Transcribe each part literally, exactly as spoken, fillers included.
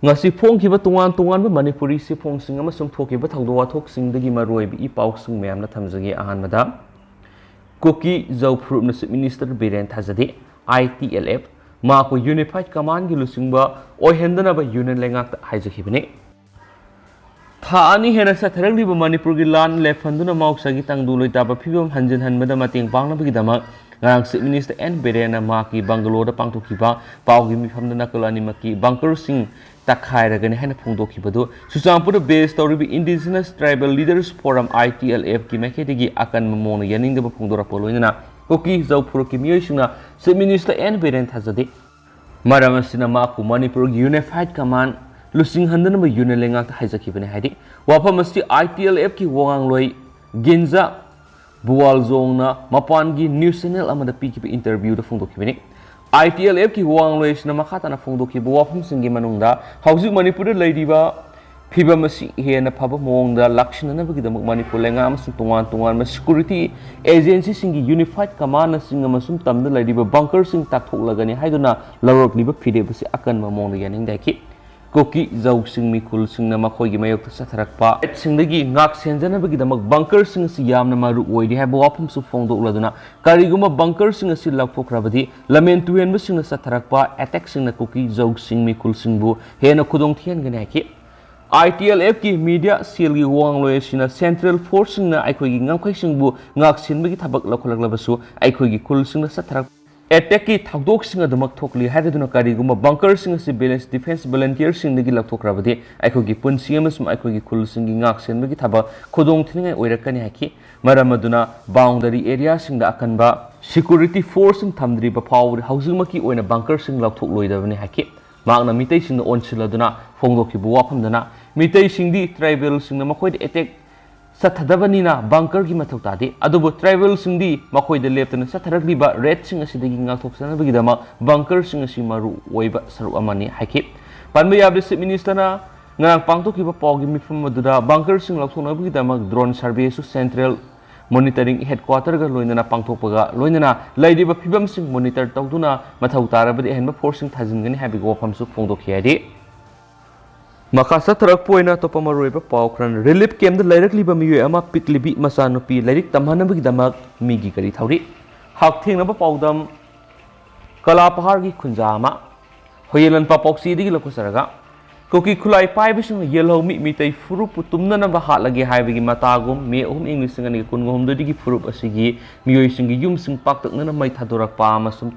ꯉꯁꯤ ꯐꯣꯡꯈꯤꯕ ꯇꯣꯉꯥꯟ ꯇꯣꯉꯥꯟꯕ ꯃꯅꯤꯄꯨꯔꯤ ꯆꯦꯐꯣꯡꯁꯤꯡ ꯑꯃꯁꯨꯡ ꯊꯣꯛꯈꯤꯕ ꯊꯧꯗꯣꯛ ꯋꯥꯊꯣꯛꯁꯤꯡꯗꯒꯤ ꯃꯔꯨꯑꯣꯏꯕ ꯏ ꯄꯥꯎꯁꯤꯡ ꯃꯌꯥꯝꯅ ꯊꯝꯖꯒꯦ꯫ ꯑꯍꯥꯟꯕꯗ, ꯀꯨꯀꯤ ꯖꯧ ꯐꯨꯔꯨꯞꯅ Chief Minister ꯕꯤꯔꯦꯟ ꯊꯥꯖꯗꯦ꯫ I T L F ꯃꯍꯥꯛꯄꯨ Unified Commandꯒꯤ ꯂꯨꯆꯤꯡꯕ ꯑꯣꯏꯍꯟꯗꯅꯕ Union ꯂꯩꯉꯥꯛꯇ ꯍꯥꯏꯖꯈꯤꯕꯅꯤ꯫ ꯊꯥ ꯑꯅꯤ ꯍꯦꯟꯅ ꯆꯠꯊꯔꯛꯂꯤꯕ ꯃꯅꯤꯄꯨꯔꯒꯤ ꯂꯥꯟ ꯂꯦꯞꯍꯟꯗꯨꯅ ꯃꯍꯧꯁꯥꯒꯤ ꯇꯪꯗꯨ ꯂꯩꯇꯥꯕ ꯐꯤꯕꯝ ꯍꯟꯖꯤꯟꯍꯟꯕꯗ ꯃꯇꯦꯡ ꯄꯥꯡꯅꯕꯒꯤꯗꯃꯛ ꯉꯔꯥꯡ Chief Minister ꯑꯦꯟ ꯕꯤꯔꯦꯟꯅ ꯃꯍꯥꯛꯀꯤ ꯕꯪꯒꯂꯣꯗ ꯄꯥꯡꯊꯣꯛꯈꯤꯕ ꯄꯥꯎꯒꯤ ꯃꯤꯐꯝꯗ ꯅꯥꯀꯜ ꯑꯅꯤꯃꯛꯀꯤ ꯕꯪꯀꯔꯁꯤꯡ ꯇꯛꯈꯥꯏꯔꯒꯅꯤ ꯍꯥꯏꯅ ꯐꯣꯡꯗꯣꯛꯈꯤꯕꯗꯨ ꯆꯨꯔꯆꯥꯟꯄꯨꯔꯗ base ꯇꯧꯔꯤꯕ Indigenous Tribal Leaders Forum, I T L F ꯀꯤ ꯃꯥꯏꯀꯩꯗꯒꯤ ꯑꯀꯟꯕ ꯃꯑꯣꯡꯗ ꯌꯥꯅꯤꯡꯗꯕ ꯐꯣꯡꯗꯣꯔꯛꯄ ꯂꯣꯏꯅꯅ ꯀꯨꯀꯤ ꯖꯧ ꯐꯨꯔꯨꯞꯀꯤ ꯃꯤꯑꯣꯏꯁꯤꯡꯅ Chief Minister ꯑꯦꯟ ꯕꯤꯔꯦꯟ ꯊꯥꯖꯗꯦ꯫ ꯃꯔꯝ ꯑꯁꯤꯅ ꯃꯍꯥꯛꯄꯨ ꯃꯅꯤꯄꯨꯔꯒꯤ Unified Command ꯂꯨꯆꯤꯡꯍꯟꯗꯅꯕ Union ꯂꯩꯉꯥꯛꯇ ꯍꯥꯏꯖꯈꯤꯕꯅꯤ ꯍꯥꯏꯔꯤ꯫ ꯋꯥꯐꯝ ꯑꯁꯤ I T L F ꯀꯤ ꯋꯥꯉꯥꯡꯂꯣꯏ ꯒꯤꯟꯖꯥ ꯕꯨꯋꯥꯜꯖꯣꯡꯅ ꯃꯄꯥꯟꯒꯤ news channel ꯑꯃꯗ ꯄꯤꯈꯤꯕ interview the ꯐꯣꯡꯗꯣꯛꯈꯤꯕꯅꯤ꯫ I T L F ꯀꯤ ꯋꯥꯉꯥꯡꯂꯣꯏ ꯑꯁꯤꯅ ꯃꯈꯥ ꯇꯥꯅ ꯐꯣꯡꯗꯣꯛꯈꯤꯕ ꯋꯥꯐꯝꯁꯤꯡꯒꯤ ꯃꯅꯨꯡꯗ ꯍꯧꯖꯤꯛ ꯃꯅꯤꯄꯨꯔꯗ ꯂꯩꯔꯤꯕ ꯐꯤꯕꯝ ꯑꯁꯤ ꯍꯦꯟꯅ ꯐꯕ ꯃꯑꯣꯡꯗ ꯂꯥꯛꯁꯤꯟꯅꯅꯕꯒꯤꯗꯃꯛ ꯃꯅꯤꯄꯨꯔ ꯂꯩꯉꯥꯛ ꯑꯃꯁꯨꯡ ꯇꯣꯉꯥꯟ ꯇꯣꯉꯥꯟꯕ security agency ꯁꯤꯡꯒꯤ Unified Command ꯅꯆꯤꯡꯕ ꯑꯃꯁꯨꯡ ꯇꯝꯗ ꯂꯩꯔꯤꯕ ꯕꯪꯀꯔꯁꯤꯡ ꯇꯥꯛꯊꯣꯛꯂꯒꯅꯤ ꯍꯥꯏꯗꯨꯅ ꯂꯧꯔꯛꯂꯤꯕ ꯐꯤꯔꯦꯞ ꯑꯁꯤ ꯑꯀꯟꯕ ꯃꯑꯣꯡꯗ ꯌꯥꯅꯤꯡꯗꯦ ꯍꯥꯏꯈꯤ꯫ ꯀꯨꯀꯤ ꯖꯧꯁꯤꯡ ꯃꯤꯈꯨꯜꯁꯤꯡꯅ ꯃꯈꯣꯏꯒꯤ ꯃꯥꯌꯣꯛꯇ ꯆꯠꯊꯔꯛꯄ ꯁꯤꯡꯗꯒꯤ ꯉꯥꯛ ꯁꯦꯟꯖꯅꯕꯒꯤꯗꯃꯛ ꯕꯪꯀꯔꯁꯤꯡ ꯑꯁꯤ ꯌꯥꯝꯅ ꯃꯔꯨ ꯑꯣꯏꯔꯤ ꯍꯥꯏꯕ ꯋꯥꯐꯝꯁꯨ ꯐꯣꯡꯗꯣꯛꯂꯗꯨꯅ, ꯀꯔꯤꯒꯨꯝꯕ ꯕꯪꯀꯔꯁꯤꯡ ꯑꯁꯤ ꯂꯧꯊꯣꯛꯈ꯭ꯔꯕꯗꯤ ꯂꯝꯍꯦꯟ ꯇꯨꯍꯦꯟꯕꯁꯤꯡꯅ ꯆꯠꯊꯔꯛꯄ attack ꯁꯤꯡꯅ ꯀꯨꯀꯤ ꯖꯧꯁꯤꯡ ꯃꯤꯈꯨꯜꯁꯤꯡꯕꯨ ꯍꯦꯟꯅ ꯈꯨꯗꯣꯡ ꯊꯤꯍꯟꯒꯅꯤ ꯍꯥꯏꯈꯤ꯫ I T L F ꯀꯤ media cell ꯒꯤ ꯋꯥꯉꯥꯡꯂꯣꯏ ꯑꯁꯤꯅ central force ꯁꯤꯡꯅ ꯑꯩꯈꯣꯏꯒꯤ ꯉꯝꯈꯩꯁꯤꯡꯕꯨ ꯉꯥꯛꯁꯦꯟꯕꯒꯤ ꯊꯕꯛ ꯂꯧꯈꯠꯂꯛꯂꯕꯁꯨ ꯑꯩꯈꯣꯏꯒꯤ ꯈꯨꯜꯁꯤꯡꯗ ꯆꯠꯊꯔꯛꯄ attack ꯀꯤ ꯊꯧꯗꯣꯛꯁꯤꯡ ꯑꯗꯨꯃꯛ ꯊꯣꯛꯂꯤ ꯍꯥꯏꯔꯗꯨꯅ ꯀꯔꯤꯒꯨꯝꯕ ꯕꯪꯀꯔꯁꯤꯡ ꯑꯁꯤ village defence volunteer ꯁꯤꯡꯗꯒꯤ ꯂꯧꯊꯣꯛꯈ꯭ꯔꯕꯗꯤ ꯑꯩꯈꯣꯏꯒꯤ ꯄꯨꯟꯁꯤ ꯑꯃꯁꯨꯡ ꯑꯩꯈꯣꯏꯒꯤ ꯈꯨꯜꯁꯤꯡꯒꯤ ꯉꯥꯛꯁꯦꯟꯕꯒꯤ ꯊꯕꯛ ꯈꯨꯗꯣꯡ ꯊꯤꯅꯤꯡꯉꯥꯏ ꯑꯣꯏꯔꯛꯀꯅꯤ ꯍꯥꯏꯈꯤ꯫ ꯃꯔꯝ ꯑꯗꯨꯅ boundary area ꯁꯤꯡꯗ ꯑꯀꯟꯕ security force ꯁꯤꯡ ꯊꯝꯗ꯭ꯔꯤꯕ ꯐꯥꯎꯕꯗꯤ ꯍꯧꯖꯤꯛꯃꯛꯀꯤ ꯑꯣꯏꯅ ꯕꯪꯀꯔꯁꯤꯡ ꯂꯧꯊꯣꯛꯂꯣꯏꯗꯕꯅꯤ ꯍꯥꯏꯈꯤ꯫ ꯃꯍꯥꯛꯅ ꯃꯤꯇꯩꯁꯤꯡꯗ ꯑꯣꯟꯁꯤꯜꯂꯗꯨꯅ ꯐꯣꯡꯗꯣꯛꯈꯤꯕ ꯋꯥꯐꯝꯗꯅ, ꯃꯤꯇꯩꯁꯤꯡꯗꯤ tribal ꯁꯤꯡꯅ ꯃꯈꯣꯏꯗ attack ꯆꯠꯊꯗꯕꯅꯤꯅ ꯕꯪꯀꯔꯒꯤ ꯃꯊꯧ ꯇꯥꯗꯦ꯫ ꯑꯗꯨꯕꯨ tribal ꯁꯤꯡꯗꯤ ꯃꯈꯣꯏꯗ ꯂꯦꯞꯇꯅ ꯆꯠꯊꯔꯛꯂꯤꯕ raid ꯁꯤꯡ ꯑꯁꯤꯗꯒꯤ ꯉꯥꯛꯊꯣꯛꯆꯅꯕꯒꯤꯗꯃꯛ ꯕꯪꯀꯔꯁꯤꯡ ꯑꯁꯤ ꯃꯔꯨ ꯑꯣꯏꯕ ꯁꯔꯨꯛ ꯑꯃꯅꯤ ꯍꯥꯏꯈꯤ꯫ ꯄꯟꯕ ꯌꯥꯕꯗ, Chief Minister ꯅ ꯉꯔꯥꯡ ꯄꯥꯡꯊꯣꯛꯈꯤꯕ ꯄꯥꯎꯒꯤ ꯃꯤꯐꯝ ꯑꯗꯨꯗ ꯕꯪꯀꯔꯁꯤꯡ ꯂꯧꯊꯣꯛꯅꯕꯒꯤꯗꯃꯛ drone survey ꯁꯨ central monitoring headquarter ꯒ ꯂꯣꯏꯅꯅ ꯄꯥꯡꯊꯣꯛꯄꯒ ꯂꯣꯏꯅꯅ ꯂꯩꯔꯤꯕ ꯐꯤꯕꯝꯁꯤꯡ monitor ꯇꯧꯗꯨꯅ ꯃꯊꯧ ꯇꯥꯔꯕꯗꯤ ꯑꯍꯦꯟꯕ force ꯁꯤꯡ ꯊꯥꯖꯤꯟꯒꯅꯤ ꯍꯥꯏꯕꯒꯤ ꯋꯥꯐꯝꯁꯨ ꯐꯣꯡꯗꯣꯛꯈꯤ ꯍꯥꯏꯔꯤ꯫ ꯃꯈꯥ ꯆꯠꯊꯔꯛꯄ ꯑꯣꯏꯅ ꯑꯇꯣꯞꯄ ꯃꯔꯨꯑꯣꯏꯕ ꯄꯥꯎ ꯈꯔ꯫ ꯔꯤꯂꯤꯐ ꯀꯦꯝꯞꯇ ꯂꯩꯔꯛꯂꯤꯕ ꯃꯤꯑꯣꯏ ꯑꯃ ꯄꯤꯛꯂꯤꯕꯤ ꯃꯆꯥꯅꯨꯄꯤ ꯂꯥꯏꯔꯤꯛ ꯇꯝꯍꯟꯅꯕꯒꯤꯗꯃꯛ ꯃꯤꯒꯤ ꯒꯥꯔꯤ ꯊꯧꯔꯤ꯫ ꯍꯛꯊꯦꯡꯅꯕ ꯄꯥꯎꯗꯝ꯫ ꯀꯂꯥ ꯄꯍꯥꯔꯒꯤ ꯈꯨꯟꯖꯥ ꯑꯃ꯫ ꯍꯣꯌꯦꯂꯟꯄꯥ ꯄꯥꯎꯆꯦꯗꯒꯤ ꯂꯧꯈꯠꯆꯔꯒ, ꯀꯨꯀꯤ ꯈꯨꯠꯂꯥꯏ ꯄꯥꯏꯕꯁꯤꯡꯅ ꯌꯦꯜꯍꯧꯃꯤ ꯃꯤꯇꯩ ꯐꯨꯔꯨꯞꯄꯨ ꯇꯨꯝꯅꯅꯕ ꯍꯥꯠꯂꯒꯦ ꯍꯥꯏꯕꯒꯤ ꯃꯇꯥꯒꯨꯝ ꯃꯦ ꯑꯍꯨꯝ, ꯏꯪ ꯂꯤꯁꯤꯡ ꯑꯅꯤꯒ ꯀꯨꯟꯒ ꯍꯨꯝꯗꯣꯏꯗꯒꯤ ꯐꯨꯔꯨꯞ ꯑꯁꯤꯒꯤ ꯃꯤꯑꯣꯏꯁꯤꯡꯒꯤ ꯌꯨꯝꯁꯤꯡ ꯄꯥꯛꯇꯛꯅꯅ ꯃꯩ ꯊꯥꯗꯣꯔꯛꯄ ꯑꯃꯁꯨꯡ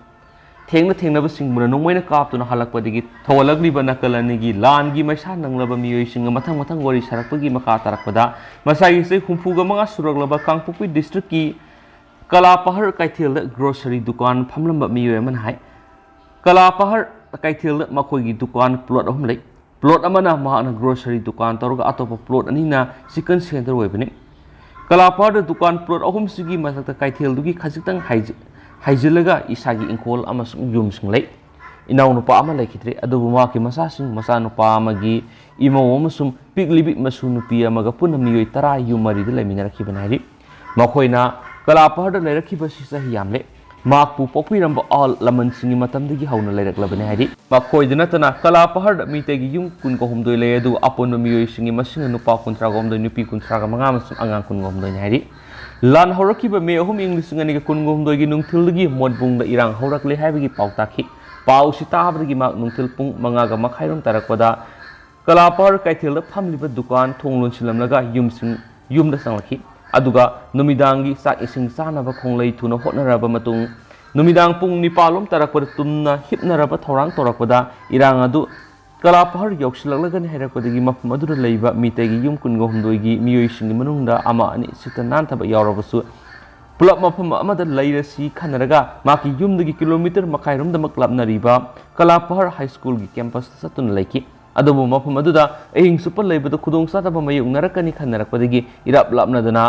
ꯊꯦꯡꯅ ꯊꯦꯡꯅꯕꯁꯤꯡꯕꯨꯅ ꯅꯣꯡꯃꯩꯅ ꯀꯥꯞꯇꯨꯅ ꯍꯜꯂꯛꯄꯗꯒꯤ ꯊꯧꯒꯠꯂꯛꯂꯤꯕ ꯅꯥꯀꯜ ꯑꯅꯤꯒꯤ ꯂꯥꯟꯒꯤ ꯃꯩꯁꯥ ꯅꯪꯂꯕ ꯃꯤꯑꯣꯏꯁꯤꯡꯒ ꯃꯊꯪ ꯃꯊꯪ ꯋꯥꯔꯤ ꯁꯥꯔꯛꯄꯒꯤ ꯃꯈꯥ ꯇꯥꯔꯛꯄꯗ, ꯃꯁꯥꯒꯤ ꯆꯍꯤ ꯍꯨꯝꯐꯨꯒ ꯃꯉꯥ ꯁꯨꯔꯛꯂꯕ ꯀꯥꯡꯄꯣꯛꯄꯤ ꯗꯤꯁꯇ꯭ꯔꯤꯛꯀꯤ ꯀꯂꯥꯄꯍꯔ ꯀꯩꯊꯦꯜꯗ ꯒ꯭ꯔꯣꯁꯔꯤ ꯗꯨꯀꯥꯟ ꯐꯝꯂꯝꯕ ꯃꯤꯑꯣꯏ ꯑꯃꯅ ꯍꯥꯏ, ꯀꯂꯥꯄꯍꯔ ꯀꯩꯊꯦꯜꯗ ꯃꯈꯣꯏꯒꯤ ꯗꯨꯀꯥꯟ ꯄ꯭ꯂꯣꯠ ꯑꯍꯨꯝ ꯂꯩ꯫ ꯄ꯭ꯂꯣꯠ ꯑꯃꯅ ꯃꯍꯥꯛꯅ ꯒ꯭ꯔꯣꯁꯔꯤ ꯗꯨꯀꯥꯟ ꯇꯧꯔꯒ, ꯑꯇꯣꯞꯄ ꯄ꯭ꯂꯣꯠ ꯑꯅꯤꯅ ꯆꯤꯀꯟ ꯁꯦꯟꯇꯔ ꯑꯣꯏꯕꯅꯤ꯫ ꯀꯂꯥꯄꯍꯔꯗ ꯗꯨꯀꯥꯟ ꯄ꯭ꯂꯣꯠ ꯑꯍꯨꯝꯁꯤꯒꯤ ꯃꯊꯛꯇ ꯀꯩꯊꯦꯜꯗꯨꯒꯤ ꯈꯖꯤꯛꯇꯪ ꯍꯥꯏꯖꯤ-, ꯍꯥꯏꯖꯤꯜꯂꯒ ꯏꯁꯥꯒꯤ ꯏꯪꯈꯣꯜ ꯑꯃꯁꯨꯡ ꯌꯨꯝꯁꯤꯡ ꯂꯩ꯫ ꯏꯅꯥꯎꯅꯨꯄꯥ ꯑꯃ ꯂꯩꯈꯤꯗ꯭ꯔꯦ, ꯑꯗꯨꯕꯨ ꯃꯍꯥꯛꯀꯤ ꯃꯆꯥꯁꯤꯡ, ꯃꯆꯥꯅꯨꯄꯥ ꯑꯃꯒꯤ ꯏꯃꯧ ꯑꯃꯁꯨꯡ ꯄꯤꯛꯂꯤꯕꯤ ꯃꯁꯨ ꯅꯨꯄꯤ ꯑꯃꯒ ꯄꯨꯟꯅ ꯃꯤꯑꯣꯏ ꯇꯔꯥ ꯌꯨꯝ ꯃꯔꯤꯗ ꯂꯩꯃꯤꯟꯅꯔꯛꯈꯤꯕꯅꯤ ꯍꯥꯏꯔꯤ꯫ ꯃꯈꯣꯏꯅ ꯀꯂꯥꯄꯍꯔꯗ ꯂꯩꯔꯛꯈꯤꯕꯁꯤ ꯆꯍꯤ ꯌꯥꯝꯂꯦ꯫ ꯃꯍꯥꯛꯄꯨ ꯄꯣꯛꯄꯤꯔꯝꯕ ꯑꯍꯜ ꯂꯃꯟꯁꯤꯡꯒꯤ ꯃꯇꯝꯗꯒꯤ ꯍꯧꯅ ꯂꯩꯔꯛꯂꯕꯅꯤ ꯍꯥꯏꯔꯤ꯫ ꯃꯈꯣꯏꯗ ꯅꯠꯇꯅ ꯀꯂꯥꯄꯍꯔꯗ ꯃꯤꯇꯩꯒꯤ ꯌꯨꯝ ꯀꯨꯟꯒ ꯍꯨꯝꯗꯣꯏ ꯂꯩ, ꯑꯗꯨꯒ ꯑꯄꯨꯟꯕ ꯃꯤꯑꯣꯏꯁꯤꯡꯒꯤ ꯃꯁꯤꯡꯅ ꯅꯨꯄꯥ ꯀꯨꯟꯊ꯭ꯔꯥꯒ ꯍꯨꯝꯗꯣꯏ, ꯅꯨꯄꯤ ꯀꯨꯟꯊ꯭ꯔꯥꯒ ꯃꯉꯥ ꯑꯃꯁꯨꯡ ꯑꯉꯥꯡ ꯀꯨꯟꯒ ꯍꯨꯝꯗꯣꯏꯅꯤ ꯍꯥꯏꯔꯤ꯫ ꯂꯥꯟ ꯍꯧꯔꯛꯈꯤꯕ ꯃꯦ ꯑꯍꯨꯝ, ꯏꯪ ꯂꯤꯁꯤꯡ ꯑꯅꯤꯒ ꯀꯨꯟꯒ ꯍꯨꯝꯗꯣꯏꯒꯤ ꯅꯨꯡꯊꯤꯜꯗꯒꯤ ꯃꯣꯠꯕꯨꯡꯗ ꯏꯔꯥꯡ ꯍꯧꯔꯛꯂꯦ ꯍꯥꯏꯕꯒꯤ ꯄꯥꯎ ꯇꯥꯈꯤ꯫ ꯄꯥꯎꯁꯤ ꯇꯥꯕꯗꯒꯤ ꯃꯍꯥꯛ ꯅꯨꯡꯊꯤꯜ ꯄꯨꯡ ꯃꯉꯥꯒ ꯃꯈꯥꯏꯔꯣꯝ ꯇꯥꯔꯛꯄꯗ ꯀꯂꯥꯄꯍꯔ ꯀꯩꯊꯦꯜꯗ ꯐꯝꯂꯤꯕ ꯗꯨꯀꯥꯟ ꯊꯣꯡ ꯂꯣꯟꯁꯤꯜꯂꯝꯂꯒ ꯌꯨꯝꯁꯤꯡ, ꯌꯨꯝꯗ ꯆꯪꯂꯛꯈꯤ꯫ ꯑꯗꯨꯒ ꯅꯨꯃꯤꯗꯥꯡꯒꯤ ꯆꯥꯛ ꯏꯁꯤꯡ ꯆꯥꯅꯕ ꯈꯣꯡꯂꯩ ꯊꯨꯅ ꯍꯣꯠꯅꯔꯕ ꯃꯇꯨꯡ, ꯅꯨꯃꯤꯗꯥꯡ ꯄꯨꯡ ꯅꯤꯄꯥꯜ ꯂꯣꯝ ꯇꯥꯔꯛꯄꯗ ꯇꯨꯝꯅ ꯍꯤꯞꯅꯔꯕ ꯊꯧꯔꯥꯡ ꯇꯧꯔꯛꯄꯗ, ꯏꯔꯥꯡ ꯑꯗꯨ ꯀꯂꯥꯄꯍꯔ ꯌꯧꯁꯤꯜꯂꯛꯂꯒꯅꯤ ꯍꯥꯏꯔꯛꯄꯗꯒꯤ ꯃꯐꯝ ꯑꯗꯨꯗ ꯂꯩꯕ ꯃꯤꯇꯩꯒꯤ ꯌꯨꯝ ꯀꯨꯟꯒ ꯍꯨꯝꯗꯣꯏꯒꯤ ꯃꯤꯑꯣꯏꯁꯤꯡꯒꯤ ꯃꯅꯨꯡꯗ ꯑꯃ ꯑꯅꯤ ꯁꯤꯠꯇ ꯅꯥꯟꯊꯕ ꯌꯥꯎꯔꯕꯁꯨ, ꯄꯨꯂꯞ ꯃꯐꯝ ꯑꯃꯗ ꯂꯩꯔꯁꯤ ꯈꯟꯅꯔꯒ ꯃꯍꯥꯛꯀꯤ ꯌꯨꯝꯗꯒꯤ ꯀꯤꯂꯣꯃꯤꯇꯔ ꯃꯈꯥꯏꯔꯣꯝꯗꯃꯛ ꯂꯥꯞꯅꯔꯤꯕ ꯀꯂꯥꯄꯍꯔ ꯍꯥꯏ ꯁ꯭ꯀꯨꯜꯒꯤ ꯀꯦꯝꯄꯁꯇ ꯆꯠꯇꯨꯅ ꯂꯩꯈꯤ꯫ ꯑꯗꯨꯕꯨ ꯃꯐꯝ ꯑꯗꯨꯗ ꯑꯍꯤꯡ ꯆꯨꯞꯄ ꯂꯩꯕꯗ ꯈꯨꯗꯣꯡꯆꯥꯗꯕ ꯃꯥꯌꯣꯛꯅꯔꯛꯀꯅꯤ ꯈꯟꯅꯔꯛꯄꯗꯒꯤ ꯏꯔꯥꯞ ꯂꯥꯞꯅꯗꯅ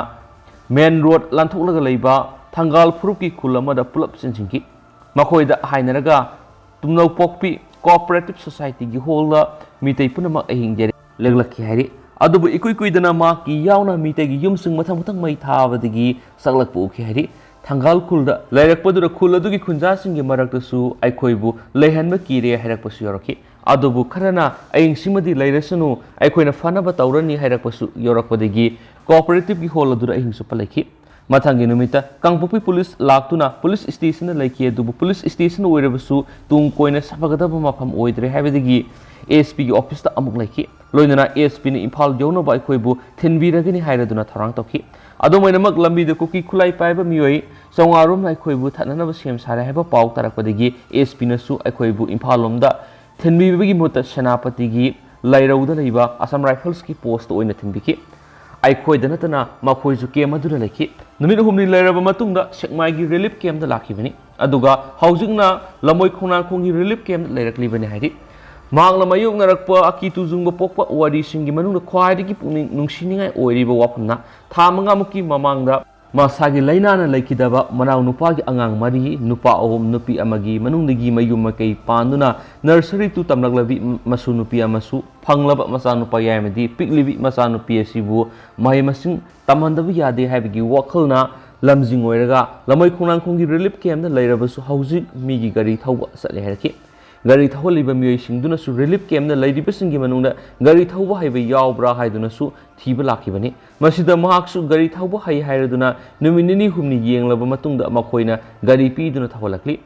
ꯃꯦꯟ ꯔꯣꯗ ꯂꯥꯟꯊꯣꯛꯂꯒ ꯂꯩꯕ ꯊꯪꯒꯥꯜ ꯐꯨꯔꯨꯞꯀꯤ ꯈꯨꯜ ꯑꯃꯗ ꯄꯨꯂꯞ ꯆꯦꯟꯁꯤꯟꯈꯤ꯫ ꯃꯈꯣꯏꯗ ꯍꯥꯏꯅꯔꯒ ꯇꯨꯝꯅꯧꯄꯣꯛꯄꯤ ꯀꯣꯑꯣꯄꯔꯦꯇꯤꯚ ꯁꯣꯁꯥꯏꯇꯤꯒꯤ ꯍꯣꯜꯗ ꯃꯤꯇꯩ ꯄꯨꯝꯅꯃꯛ ꯑꯍꯤꯡ ꯌꯥꯔꯦ ꯂꯦꯛꯂꯛꯈꯤ ꯍꯥꯏꯔꯤ꯫ ꯑꯗꯨꯕꯨ ꯏꯀꯨꯏ ꯀꯨꯏꯗꯅ ꯃꯍꯥꯛꯀꯤ ꯌꯥꯎꯅ ꯃꯤꯇꯩꯒꯤ ꯌꯨꯝꯁꯤꯡ ꯃꯊꯪ ꯃꯊꯪ ꯃꯩ ꯊꯥꯕꯗꯒꯤ ꯁꯛꯂꯛꯄ ꯎꯈꯤ ꯍꯥꯏꯔꯤ꯫ ꯊꯪꯒꯥꯜ ꯈꯨꯜꯗ ꯂꯩꯔꯛꯄꯗꯨꯗ ꯈꯨꯜ ꯑꯗꯨꯒꯤ ꯈꯨꯟꯖꯥꯁꯤꯡꯒꯤ ꯃꯔꯛꯇꯁꯨ ꯑꯩꯈꯣꯏꯕꯨ ꯂꯩꯍꯟꯕ ꯀꯤꯔꯦ ꯍꯥꯏꯔꯛꯄꯁꯨ ꯌꯥꯎꯔꯛꯈꯤ꯫ ꯑꯗꯨꯕꯨ ꯈꯔꯅ "ꯑꯍꯤꯡꯁꯤꯃꯗꯤ ꯂꯩꯔꯁꯅꯨ, ꯑꯩꯈꯣꯏꯅ ꯐꯅꯕ ꯇꯧꯔꯅꯤ" ꯍꯥꯏꯔꯛꯄꯁꯨ ꯌꯥꯎꯔꯛꯄꯗꯒꯤ cooperative ꯀꯤ hall ꯑꯗꯨꯗ ꯑꯍꯤꯡ ꯆꯨꯞꯄ ꯂꯩꯈꯤ꯫ ꯃꯊꯪꯒꯤ ꯅꯨꯃꯤꯠꯇ ꯀꯥꯡꯄꯣꯛꯄꯤ ꯄꯨꯂꯤꯁ ꯂꯥꯛꯇꯨꯅ ꯄꯨꯂꯤꯁ station ꯗ ꯂꯩꯈꯤ, ꯑꯗꯨꯕꯨ ꯄꯨꯂꯤꯁ station ꯑꯣꯏꯔꯕꯁꯨ ꯇꯨꯡ ꯀꯣꯏꯅ ꯁꯥꯐꯒꯗꯕ ꯃꯐꯝ ꯑꯣꯏꯗ꯭ꯔꯦ ꯍꯥꯏꯕꯗꯒꯤ S P ꯒꯤ office ꯇ ꯑꯃꯨꯛ ꯂꯩꯈꯤ꯫ ꯂꯣꯏꯅꯅ S P ꯅ ꯏꯝꯐꯥꯜ ꯌꯧꯅꯕ ꯑꯩꯈꯣꯏꯕꯨ ꯊꯤꯟꯕꯤꯔꯒꯅꯤ ꯍꯥꯏꯔꯗꯨꯅ ꯊꯧꯔꯥꯡ ꯇꯧꯈꯤ꯫ ꯑꯗꯨꯝ ꯑꯣꯏꯅꯃꯛ, ꯂꯝꯕꯤꯗ ꯀꯨꯀꯤ ꯈꯨꯠꯂꯥꯏ ꯄꯥꯏꯕ ꯃꯤꯑꯣꯏ ꯆꯥꯝꯃꯉꯥ ꯔꯣꯝꯅ ꯑꯩꯈꯣꯏꯕꯨ ꯊꯠꯅꯅꯕ ꯁꯦꯝ ꯁꯥꯔꯦ ꯍꯥꯏꯕ ꯄꯥꯎ ꯇꯥꯔꯛꯄꯗꯒꯤ S P ꯅꯁꯨ ꯑꯩꯈꯣꯏꯕꯨ ꯏꯝꯐꯥꯜ ꯂꯣꯝꯗ ꯊꯤꯟꯕꯤꯕꯒꯤ ꯃꯍꯨꯠꯇ ꯁꯦꯅꯥꯄꯇꯤꯒꯤ ꯂꯥꯏꯔꯧꯗ ꯂꯩꯕ Assam Rifles ꯀꯤ post ꯇ ꯑꯣꯏꯅ ꯊꯤꯟꯕꯤꯈꯤ꯫ ꯑꯩꯈꯣꯏꯗ ꯅꯠꯇꯅ ꯃꯈꯣꯏꯁꯨ camp ꯑꯗꯨꯗ ꯂꯩꯈꯤ꯫ ꯅꯨꯃꯤꯠ ꯍꯨꯝꯅꯤ ꯂꯩꯔꯕ ꯃꯇꯨꯡꯗ ꯁꯦꯛꯃꯥꯏꯒꯤ relief camp ꯇ ꯂꯥꯛꯈꯤꯕꯅꯤ꯫ ꯑꯗꯨꯒ ꯍꯧꯖꯤꯛꯅ ꯂꯝꯃꯣꯏ ꯈꯣꯡꯅꯥꯡꯈꯣꯡꯒꯤ relief camp ꯇ ꯂꯩꯔꯛꯂꯤꯕꯅꯤ ꯍꯥꯏꯔꯤ꯫ ꯃꯍꯥꯛꯅ ꯃꯥꯌꯣꯛꯅꯔꯛꯄ ꯑꯀꯤ ꯇꯨꯖꯨꯡꯕ ꯄꯣꯛꯄ ꯋꯥꯔꯤꯁꯤꯡꯒꯤ ꯃꯅꯨꯡꯗ ꯈ꯭ꯋꯥꯏꯗꯒꯤ ꯄꯨꯛꯅꯤꯡ ꯅꯨꯡꯁꯤꯅꯤꯡꯉꯥꯏ ꯑꯣꯏꯔꯤꯕ ꯋꯥꯐꯝꯅ, ꯊꯥ ꯃꯉꯥꯃꯨꯛꯀꯤ ꯃꯃꯥꯡꯗ ꯃꯁꯥꯒꯤ ꯂꯥꯏꯅꯥꯅ ꯂꯩꯈꯤꯗꯕ ꯃꯅꯥꯎ ꯅꯨꯄꯥꯒꯤ ꯑꯉꯥꯡ ꯃꯔꯤ, ꯅꯨꯄꯥ ꯑꯍꯨꯝ, ꯅꯨꯄꯤ ꯑꯃꯒꯤ ꯃꯅꯨꯡꯗꯒꯤ ꯃꯌꯨꯝ ꯃꯀꯩ ꯄꯥꯟꯗꯨꯅ nursery two ꯇꯝꯂꯛꯂꯕꯤ ꯃꯁꯨ ꯅꯨꯄꯤ ꯑꯃꯁꯨ ꯐꯪꯂꯕ ꯃꯆꯥꯅꯨꯄꯥ ꯌꯥꯏꯃꯗꯤ ꯄꯤꯛꯂꯤꯕꯤ ꯃꯆꯥꯅꯨꯄꯤ ꯑꯁꯤꯕꯨ ꯃꯍꯩ ꯃꯁꯤꯡ ꯇꯝꯍꯟꯗꯕ ꯌꯥꯗꯦ ꯍꯥꯏꯕꯒꯤ ꯋꯥꯈꯜꯅ ꯂꯝꯖꯤꯡ ꯑꯣꯏꯔꯒ ꯂꯝꯃꯣꯏ ꯈꯣꯡꯅꯥꯡꯈꯣꯡꯒꯤ relief camp ꯇ ꯂꯩꯔꯕꯁꯨ ꯍꯧꯖꯤꯛ ꯃꯤꯒꯤ ꯒꯥꯔꯤ ꯊꯧꯕ ꯆꯠꯂꯦ ꯍꯥꯏꯔꯛꯈꯤ꯫ ꯒꯥꯔꯤ ꯊꯧꯍꯜꯂꯤꯕ ꯃꯤꯑꯣꯏꯁꯤꯡꯗꯨꯅꯁꯨ relief camp ꯇ ꯂꯩꯔꯤꯕꯁꯤꯡꯒꯤ ꯃꯅꯨꯡꯗ ꯒꯥꯔꯤ ꯊꯧꯕ ꯍꯩꯕ ꯌꯥꯎꯕ꯭ꯔꯥ ꯍꯥꯏꯗꯨꯅꯁꯨ ꯊꯤꯕ ꯂꯥꯛꯈꯤꯕꯅꯤ꯫ ꯃꯁꯤꯗ ꯃꯍꯥꯛꯁꯨ ꯒꯥꯔꯤ ꯊꯧꯕ ꯍꯩ ꯍꯥꯏꯔꯗꯨꯅ ꯅꯨꯃꯤꯠ ꯅꯤꯅꯤ ꯍꯨꯝꯅꯤ ꯌꯦꯡꯂꯕ ꯃꯇꯨꯡꯗ ꯃꯈꯣꯏꯅ ꯒꯥꯔꯤ ꯄꯤꯗꯨꯅ ꯊꯧꯍꯜꯂꯛꯂꯤ꯫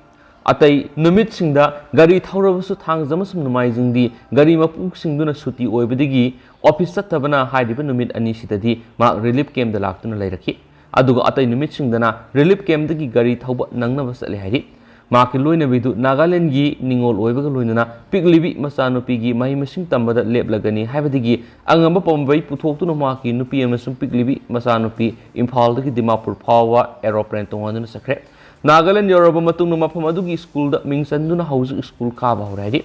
ꯑꯇꯩ ꯅꯨꯃꯤꯠꯁꯤꯡꯗ ꯒꯥꯔꯤ ꯊꯧꯔꯕꯁꯨ ꯊꯥꯡꯖ ꯑꯃꯁꯨꯡ ꯅꯣꯡꯃꯥꯏꯖꯤꯡꯗꯤ ꯒꯥꯔꯤ ꯃꯄꯨꯁꯤꯡꯗꯨꯅ ꯁꯨꯇꯤ ꯑꯣꯏꯕꯗꯒꯤ office ꯆꯠꯇꯕꯅ ꯍꯥꯏꯔꯤꯕ ꯅꯨꯃꯤꯠ ꯑꯅꯤꯁꯤꯗꯗꯤ ꯃꯍꯥꯛ relief camp ꯇ ꯂꯥꯛꯇꯨꯅ ꯂꯩꯔꯛꯈꯤ꯫ ꯑꯗꯨꯒ ꯑꯇꯩ ꯅꯨꯃꯤꯠꯁꯤꯡꯗꯅ relief camp ꯇꯒꯤ ꯒꯥꯔꯤ ꯊꯧꯕ ꯅꯪꯅꯕ ꯆꯠꯂꯦ ꯍꯥꯏꯔꯤ꯫ ꯃꯍꯥꯛꯀꯤ ꯂꯣꯏꯅꯕꯤꯗꯨ ꯅꯥꯒꯥꯂꯦꯟꯒꯤ ꯅꯤꯉꯣꯜ ꯑꯣꯏꯕꯒ ꯂꯣꯏꯅꯅ ꯄꯤꯛꯂꯤꯕꯤ ꯃꯆꯥꯅꯨꯄꯤꯒꯤ ꯃꯍꯩ ꯃꯁꯤꯡ ꯇꯝꯕꯗ ꯂꯦꯞꯂꯒꯅꯤ ꯍꯥꯏꯕꯗꯒꯤ ꯑꯉꯝꯕ ꯄꯥꯝꯕꯩ ꯄꯨꯊꯣꯛꯇꯨꯅ ꯃꯍꯥꯛꯀꯤ ꯅꯨꯄꯤ ꯑꯃꯁꯨꯡ ꯄꯤꯛꯂꯤꯕꯤ ꯃꯆꯥꯅꯨꯄꯤ ꯏꯝꯐꯥꯜꯗꯒꯤ ꯗꯤꯃꯥꯄꯨꯔ ꯐꯥꯎꯕ aeroplane ꯇꯣꯡꯍꯟꯗꯨꯅ ꯆꯠꯈ꯭ꯔꯦ꯫ ꯅꯥꯒꯥꯂꯦꯟ ꯌꯧꯔꯕ ꯃꯇꯨꯡꯗ ꯃꯐꯝ ꯑꯗꯨꯒꯤ school ꯗ ꯃꯤꯡ ꯆꯟꯗꯨꯅ ꯍꯧꯖꯤꯛ school ꯀꯥꯕ ꯍꯧꯔꯦ ꯍꯥꯏꯔꯤ꯫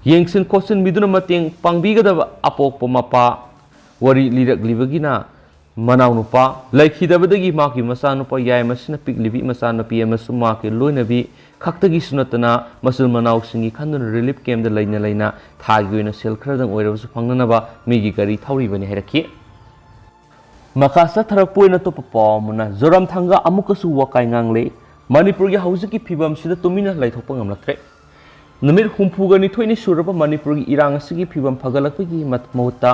ꯌꯦꯡꯁꯤꯟ ꯈꯣꯠꯆꯤꯟꯕꯤꯗꯨꯅ ꯃꯇꯦꯡ ꯄꯥꯡꯕꯤꯒꯗꯕ ꯑꯄꯣꯛꯄ ꯃꯄꯥ ꯋꯥꯔꯤ ꯂꯤꯔꯛꯂꯤꯕꯒꯤꯅ ꯃꯅꯥꯎꯅꯨꯄꯥ ꯂꯩꯈꯤꯗꯕꯗꯒꯤ ꯃꯍꯥꯛꯀꯤ ꯃꯆꯥꯅꯨꯄꯥ ꯌꯥꯏꯃꯁꯤꯅ ꯄꯤꯛꯂꯤꯕꯤ ꯃꯆꯥꯅꯨꯄꯤ ꯑꯃꯁꯨꯡ ꯃꯍꯥꯛꯀꯤ ꯂꯣꯏꯅꯕꯤ ꯈꯛꯇꯒꯤꯁꯨ ꯅꯠꯇꯅ ꯃꯆꯤꯟ ꯃꯅꯥꯎꯁꯤꯡꯒꯤ ꯈꯟꯗꯨꯅ relief camp ꯇ ꯂꯩꯅ ꯂꯩꯅ ꯊꯥꯒꯤ ꯑꯣꯏꯅ ꯁꯦꯜ ꯈꯔꯗꯪ ꯑꯣꯏꯔꯕꯁꯨ ꯐꯪꯅꯅꯕ ꯃꯤꯒꯤ ꯒꯥꯔꯤ ꯊꯧꯔꯤꯕꯅꯤ ꯍꯥꯏꯔꯛꯈꯤ꯫ ꯃꯈꯥ ꯆꯠꯊꯔꯛꯄ ꯑꯣꯏꯅ ꯑꯇꯣꯞꯄ ꯄꯥꯎ ꯑꯃꯅ, ꯖꯣꯔꯥꯝꯊꯥꯡꯒ ꯑꯃꯨꯛꯀꯁꯨ ꯋꯥꯀꯥꯏ ꯉꯥꯡꯂꯦ꯫ ꯃꯅꯤꯄꯨꯔꯒꯤ ꯍꯧꯖꯤꯛꯀꯤ ꯐꯤꯕꯝꯁꯤꯗ ꯇꯨꯃꯤꯟꯅ ꯂꯩꯊꯣꯛꯄ ꯉꯝꯂꯛꯇ꯭ꯔꯦ꯫ ꯅꯨꯃꯤꯠ ꯍꯨꯝꯐꯨꯒ ꯅꯤꯊꯣꯏꯅꯤ ꯁꯨꯔꯕ ꯃꯅꯤꯄꯨꯔꯒꯤ ꯏꯔꯥꯡ ꯑꯁꯤꯒꯤ ꯐꯤꯕꯝ ꯐꯒꯠꯂꯛꯄꯒꯤ ꯃꯍꯨꯠꯇ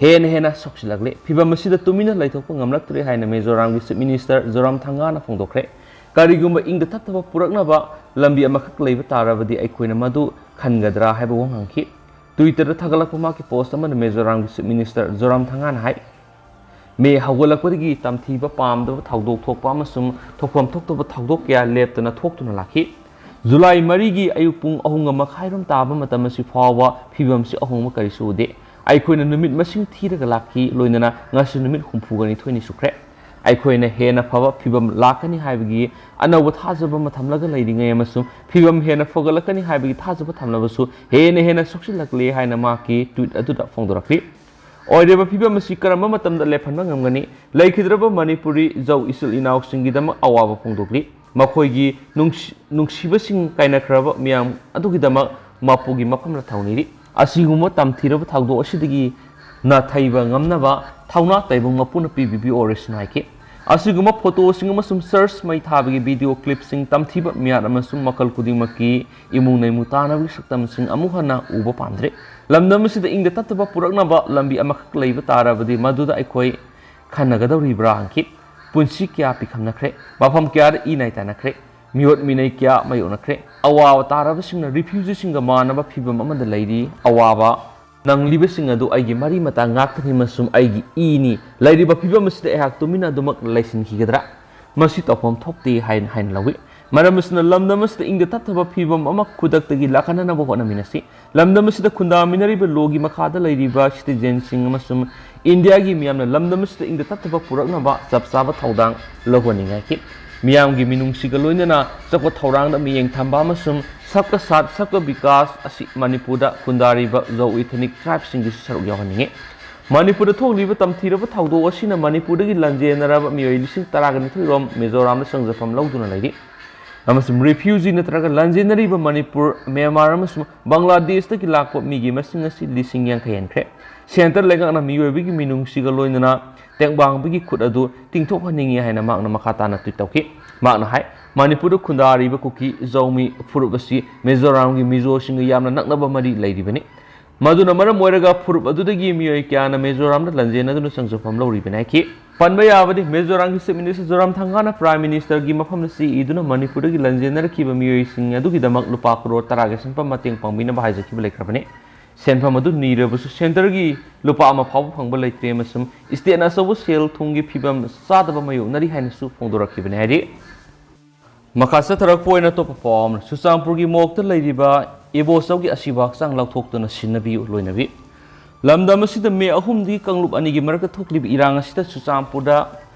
ꯍꯦꯟꯅ ꯍꯦꯟꯅ ꯁꯣꯛꯆꯤꯜꯂꯛꯂꯦ꯫ ꯐꯤꯕꯝ ꯑꯁꯤꯗ ꯇꯨꯃꯤꯟꯅ ꯂꯩꯊꯣꯛꯄ ꯉꯝꯂꯛꯇ꯭ꯔꯦ ꯍꯥꯏꯅ ꯃꯤꯖꯣꯔꯥꯝꯒꯤ Chief Minister ꯖꯣꯔꯥꯝ ꯊꯪꯒꯥꯅ ꯐꯣꯡꯗꯣꯛꯈ꯭ꯔꯦ꯫ ꯀꯔꯤꯒꯨꯝꯕ ꯏꯪꯗ ꯇꯞꯇꯕ ꯄꯨꯔꯛꯅꯕ ꯂꯝꯕꯤ ꯑꯃꯈꯛ ꯂꯩꯕ ꯇꯥꯔꯕꯗꯤ ꯑꯩꯈꯣꯏꯅ ꯃꯗꯨ ꯈꯟꯒꯗ꯭ꯔꯥ ꯍꯥꯏꯕ ꯋꯥꯍꯪ ꯍꯪꯈꯤ꯫ Twitter ꯊꯥꯒꯠꯂꯛꯄ ꯃꯍꯥꯛꯀꯤ post ꯑꯃꯗ ꯃꯤꯖꯣꯔꯥꯝꯒꯤ Chief Minister ꯖꯣꯔꯥꯝ ꯊꯪꯒꯥꯅ ꯍꯥꯏ, ꯃꯦ ꯍꯧꯒꯠꯂꯛꯄꯗꯒꯤ ꯇꯝꯊꯤꯕ ꯄꯥꯝꯗꯕ ꯊꯧꯗꯣꯛ ꯊꯣꯛꯄ ꯑꯃꯁꯨꯡ ꯊꯣꯛꯐꯝ ꯊꯣꯛꯇꯕ ꯊꯧꯗꯣꯛ ꯀꯌꯥ ꯂꯦꯞꯇꯅ ꯊꯣꯛꯇꯨꯅ ꯂꯥꯛꯈꯤ꯫ ꯖꯨꯂꯥꯏ ꯃꯔꯤꯒꯤ ꯑꯌꯨꯛ ꯄꯨꯡ ꯑꯍꯨꯝꯒ ꯃꯈꯥꯏꯔꯣꯝ ꯇꯥꯕ ꯃꯇꯝ ꯑꯁꯤ ꯐꯥꯎꯕ ꯐꯤꯕꯝꯁꯤ ꯑꯍꯣꯡꯕ ꯀꯔꯤꯁꯨ ꯎꯗꯦ꯫ ꯑꯩꯈꯣꯏꯅ ꯅꯨꯃꯤꯠ ꯃꯁꯤꯡ ꯊꯤꯔꯒ ꯂꯥꯛꯈꯤ, ꯂꯣꯏꯅꯅ ꯉꯁꯤ ꯅꯨꯃꯤꯠ ꯍꯨꯝꯐꯨꯒ ꯅꯤꯊꯣꯏꯅꯤ ꯁꯨꯈ꯭ꯔꯦ꯫ ꯑꯩꯈꯣꯏꯅ ꯍꯦꯟꯅ ꯐꯕ ꯐꯤꯕꯝ ꯂꯥꯛꯀꯅꯤ ꯍꯥꯏꯕꯒꯤ ꯑꯅꯧꯕ ꯊꯥꯖꯕ ꯑꯃ ꯊꯝꯂꯒ ꯂꯩꯔꯤꯉꯩ ꯑꯃꯁꯨꯡ ꯐꯤꯕꯝ ꯍꯦꯟꯅ ꯐꯒꯠꯂꯛꯀꯅꯤ ꯍꯥꯏꯕꯒꯤ ꯊꯥꯖꯕ ꯊꯝꯂꯕꯁꯨ ꯍꯦꯟꯅ ꯍꯦꯟꯅ ꯁꯣꯛꯆꯤꯜꯂꯛꯂꯦ ꯍꯥꯏꯅ ꯃꯍꯥꯛꯀꯤ tweet ꯑꯗꯨꯗ ꯐꯣꯡꯗꯣꯔꯛꯈꯤ꯫ ꯑꯣꯏꯔꯤꯕ ꯐꯤꯕꯝ ꯑꯁꯤ ꯀꯔꯝꯕ ꯃꯇꯝꯗ ꯂꯦꯞꯍꯟꯕ ꯉꯝꯒꯅꯤ? ꯂꯩꯈꯤꯗ꯭ꯔꯕ ꯃꯅꯤꯄꯨꯔꯤ ꯖꯧ ꯏꯆꯤꯜ ꯏꯅꯥꯎꯁꯤꯡꯒꯤꯗꯃꯛ ꯑꯋꯥꯕ ꯐꯣꯡꯗꯣꯛꯂꯤ꯫ ꯃꯈꯣꯏꯒꯤ ꯅꯨꯡꯁꯤ-, ꯅꯨꯡꯁꯤꯕꯁꯤꯡ ꯀꯥꯏꯅꯈ꯭ꯔꯕ ꯃꯤꯌꯥꯝ ꯑꯗꯨꯒꯤꯗꯃꯛ ꯃꯄꯨꯒꯤ ꯃꯐꯝꯗ ꯊꯧꯅꯤꯔꯤ꯫ ꯑꯁꯤꯒꯨꯝꯕ ꯇꯝꯊꯤꯔꯕ ꯊꯧꯗꯣꯛ ꯑꯁꯤꯗꯒꯤ ꯅꯥꯊꯩꯕ ꯉꯝꯅꯕ ꯊꯧꯅꯥ ꯇꯩꯕ ꯃꯄꯨꯅ ꯄꯤꯕꯤꯕꯤꯌꯨ ꯑꯣꯏꯔꯁꯅꯨ ꯍꯥꯏꯈꯤ꯫ ꯑꯁꯤꯒꯨꯝꯕ photoꯁꯤꯡ ꯑꯃꯁꯨꯡ church ꯃꯩ ꯊꯥꯕꯒꯤ video clipꯁꯤꯡ, ꯇꯝꯊꯤꯕ ꯃꯤꯌꯥꯠ ꯑꯃꯁꯨꯡ ꯃꯈꯜ ꯈꯨꯗꯤꯡꯃꯛꯀꯤ ꯏꯃꯨꯡ ꯅꯩꯃꯨ ꯇꯥꯅꯕꯒꯤ ꯁꯛꯇꯝꯁꯤꯡ ꯑꯃꯨꯛ ꯍꯟꯅ ꯎꯕ ꯄꯥꯝꯗ꯭ꯔꯦ꯫ ꯂꯝꯗꯝ ꯑꯁꯤꯗ ꯏꯪꯗ ꯇꯞꯇꯕ ꯄꯨꯔꯛꯅꯕ ꯂꯝꯕꯤ ꯑꯃꯈꯛ ꯂꯩꯕ ꯇꯥꯔꯕꯗꯤ ꯃꯗꯨꯗ ꯑꯩꯈꯣꯏ ꯈꯟꯅꯒꯗꯧꯔꯤꯕ꯭ꯔꯥ ꯍꯪꯈꯤ꯫ ꯄꯨꯟꯁꯤ ꯀꯌꯥ ꯄꯤꯈꯝꯅꯈ꯭ꯔꯦ, ꯃꯐꯝ ꯀꯌꯥꯗ ꯏꯅꯥꯏ ꯇꯥꯅꯈ꯭ꯔꯦ, ꯃꯤꯑꯣꯠ ꯃꯤꯅꯩ ꯀꯌꯥ ꯃꯥꯌꯣꯛꯅꯈ꯭ꯔꯦ꯫ ꯑꯋꯥꯕ ꯇꯥꯔꯕꯁꯤꯡꯅ refugeeꯁꯤꯡꯒ ꯃꯥꯟꯅꯕ ꯐꯤꯕꯝ ꯑꯃꯗ ꯂꯩꯔꯤ꯫ ꯑꯋꯥꯕ ꯅꯪꯂꯤꯕꯁꯤꯡ ꯑꯗꯨ ꯑꯩꯒꯤ ꯃꯔꯤ ꯃꯇꯥ ꯉꯥꯛꯇꯅꯤ ꯑꯃꯁꯨꯡ ꯑꯩꯒꯤ ꯏꯅꯤ꯫ ꯂꯩꯔꯤꯕ ꯐꯤꯕꯝ ꯑꯁꯤꯗ ꯑꯩꯍꯥꯛ ꯇꯨꯃꯤꯟꯅ ꯑꯗꯨꯃꯛ ꯂꯩꯁꯤꯟꯈꯤꯒꯗ꯭ꯔꯥ? ꯃꯁꯤ ꯇꯧꯐꯝ ꯊꯣꯛꯇꯦ ꯍꯥꯏꯅ, ꯍꯥꯏꯅ ꯂꯧꯏ꯫ ꯃꯔꯝ ꯑꯁꯤꯅ ꯂꯝꯗꯝ ꯑꯁꯤꯗ ꯏꯪꯗ ꯇꯞꯊꯕ ꯐꯤꯕꯝ ꯑꯃ ꯈꯨꯗꯛꯇꯒꯤ ꯂꯥꯛꯍꯟꯅꯅꯕ ꯍꯣꯠꯅꯃꯤꯟꯅꯁꯤ꯫ ꯂꯝꯗꯝ ꯑꯁꯤꯗ ꯈꯨꯟꯗꯥꯃꯤꯟꯅꯔꯤꯕ lawꯒꯤ ꯃꯈꯥꯗ ꯂꯩꯔꯤꯕ citizenꯁꯤꯡ ꯑꯃꯁꯨꯡ ꯏꯟꯗꯤꯌꯥꯒꯤ ꯃꯤꯌꯥꯝꯅ ꯂꯝꯗꯝ ꯑꯁꯤꯗ ꯏꯪꯗ ꯇꯞꯊꯕ ꯄꯨꯔꯛꯅꯕ ꯆꯞ ꯆꯥꯕ ꯊꯧꯗꯥꯡ ꯂꯧꯍꯟꯅꯤꯡꯉꯥꯏ ꯍꯥꯏꯈꯤ꯫ ꯃꯤꯌꯥꯝꯒꯤ ꯃꯤꯅꯨꯡꯁꯤꯒ ꯂꯣꯏꯅꯅ ꯆꯥꯎꯈꯠ ꯊꯧꯔꯥꯡꯗ ꯃꯤꯠꯌꯦꯡ ꯊꯝꯕ ꯑꯃꯁꯨꯡ ꯁꯕꯀꯥ ꯁꯥꯊ ꯁꯕꯀꯥ ꯕꯤꯀꯥꯁ ꯑꯁꯤ ꯃꯅꯤꯄꯨꯔꯗ ꯈꯨꯟꯗꯥꯔꯤꯕ ꯖꯧ ethnic tribeꯁꯤꯡꯒꯤꯁꯨ ꯁꯔꯨꯛ ꯌꯥꯎꯍꯟꯅꯤꯡꯉꯤ꯫ ꯃꯅꯤꯄꯨꯔꯗ ꯊꯣꯛꯂꯤꯕ ꯇꯝꯊꯤꯔꯕ ꯊꯧꯗꯣꯛ ꯑꯁꯤꯅ ꯃꯅꯤꯄꯨꯔꯗꯒꯤ ꯂꯥꯟꯖꯦꯟꯅꯔꯕ ꯃꯤꯑꯣꯏ ꯂꯤꯁꯤꯡ ꯇꯔꯥꯒ ꯅꯤꯊꯣꯏ ꯔꯣꯝ ꯃꯤꯖꯣꯔꯥꯝꯗ ꯆꯪꯖꯐꯝ ꯂꯧꯗꯨꯅ ꯂꯩꯔꯤ꯫ ꯑꯃꯁꯨꯡ refugee ꯅꯠꯇ꯭ꯔꯒ ꯂꯥꯟꯖꯦꯟꯅꯔꯤꯕ ꯃꯅꯤꯄꯨꯔ, ꯃ꯭ꯌꯥꯟꯃꯥꯔ ꯑꯃꯁꯨꯡ ꯕꯪꯒ꯭ꯂꯥꯗꯦꯁꯇꯒꯤ ꯂꯥꯛꯄ ꯃꯤꯒꯤ ꯃꯁꯤꯡ ꯑꯁꯤ ꯂꯤꯁꯤꯡ ꯌꯥꯡꯈꯩ ꯍꯦꯟꯈ꯭ꯔꯦ꯫ Centre ꯂꯩꯉꯥꯛꯅ ꯃꯤꯑꯣꯏꯕꯒꯤ ꯃꯤꯅꯨꯡꯁꯤꯒ ꯂꯣꯏꯅꯅ ꯇꯦꯡꯕꯥꯡꯕꯒꯤ ꯈꯨꯠ ꯑꯗꯨ ꯇꯤꯡꯊꯣꯛꯍꯟꯅꯤꯡꯏ ꯍꯥꯏꯅ ꯃꯍꯥꯛꯅ ꯃꯈꯥ ꯇꯥꯅ tweet ꯇꯧꯈꯤ꯫ ꯃꯍꯥꯛꯅ ꯍꯥꯏ, ꯃꯅꯤꯄꯨꯔꯗ ꯈꯨꯟꯗꯥꯔꯤꯕ ꯀꯨꯀꯤ ꯖꯧꯃꯤ ꯐꯨꯔꯨꯞ ꯑꯁꯤ ꯃꯤꯖꯣꯔꯥꯝꯒꯤ ꯃꯤꯖꯣꯁꯤꯡꯒ ꯌꯥꯝꯅ ꯅꯛꯅꯕ ꯃꯔꯤ ꯂꯩꯔꯤꯕꯅꯤ꯫ ꯃꯗꯨꯅ ꯃꯔꯝ ꯑꯣꯏꯔꯒ ꯐꯨꯔꯨꯞ ꯑꯗꯨꯗꯒꯤ ꯃꯤꯑꯣꯏ ꯀꯌꯥꯅ ꯃꯤꯖꯣꯔꯥꯝꯗ ꯂꯥꯟꯖꯦꯟꯅꯗꯨꯅ ꯆꯪꯖꯐꯝ ꯂꯧꯔꯤꯕꯅꯤ ꯍꯥꯏꯈꯤ꯫ ꯄꯟꯕ ꯌꯥꯕꯗꯤ, ꯃꯤꯖꯣꯔꯥꯝꯒꯤ Chief Minister ꯖꯣꯔꯥꯝꯊꯪꯒꯥꯅ Prime Ministerꯒꯤ ꯃꯐꯝꯗ ꯆꯦ ꯏꯗꯨꯅ ꯃꯅꯤꯄꯨꯔꯗꯒꯤ ꯂꯥꯟꯖꯦꯟꯅꯔꯛꯈꯤꯕ ꯃꯤꯑꯣꯏꯁꯤꯡ ꯑꯗꯨꯒꯤꯗꯃꯛ ꯂꯨꯄꯥ ꯀꯔꯣꯔ ꯇꯔꯥꯒꯤ ꯁꯦꯟꯐꯝ ꯃꯇꯦꯡ ꯄꯥꯡꯕꯤꯅꯕ ꯍꯥꯏꯖꯈꯤꯕ ꯂꯩꯈ꯭ꯔꯕꯅꯤ꯫ ꯁꯦꯟꯐꯝ ꯑꯗꯨ ꯅꯤꯔꯕꯁꯨ centreꯒꯤ ꯂꯨꯄꯥ ꯑꯃ ꯐꯥꯎꯕ ꯐꯪꯕ ꯂꯩꯇ꯭ꯔꯦ ꯑꯃꯁꯨꯡ stateꯅ ꯑꯆꯧꯕ ꯁꯦꯜ ꯊꯨꯝꯒꯤ ꯐꯤꯕꯝ ꯆꯥꯗꯕ ꯃꯥꯌꯣꯛꯅꯔꯤ ꯍꯥꯏꯅꯁꯨ ꯐꯣꯡꯗꯣꯔꯛꯈꯤꯕꯅꯤ ꯍꯥꯏꯔꯤ꯫ ꯃꯈꯥ ꯆꯠꯊꯔꯛꯄ ꯑꯣꯏꯅ ꯑꯇꯣꯞꯄ ꯄꯥꯎ ꯑꯃꯅ, ꯆꯨꯔꯆꯥꯟꯄꯨꯔꯒꯤ ꯃꯣꯛꯇ ꯂꯩꯔꯤꯕ ꯏꯕꯣꯆꯧꯒꯤ ꯑꯁꯤꯕ ꯍꯛꯆꯥꯡ ꯂꯧꯊꯣꯛꯇꯨꯅ ꯁꯤꯟꯅꯕꯤꯌꯨ ꯂꯣꯏꯅꯕꯤ꯫ ꯂꯝꯗꯝ ꯑꯁꯤꯗ ꯃꯦ ꯑꯍꯨꯝꯗꯒꯤ ꯀꯥꯡꯂꯨꯞ ꯑꯅꯤꯒꯤ ꯃꯔꯛꯇ ꯊꯣꯛꯂꯤꯕ ꯏꯔꯥꯡ ꯑꯁꯤꯗ ꯆꯨꯔꯆꯥꯟꯄꯨꯔꯗ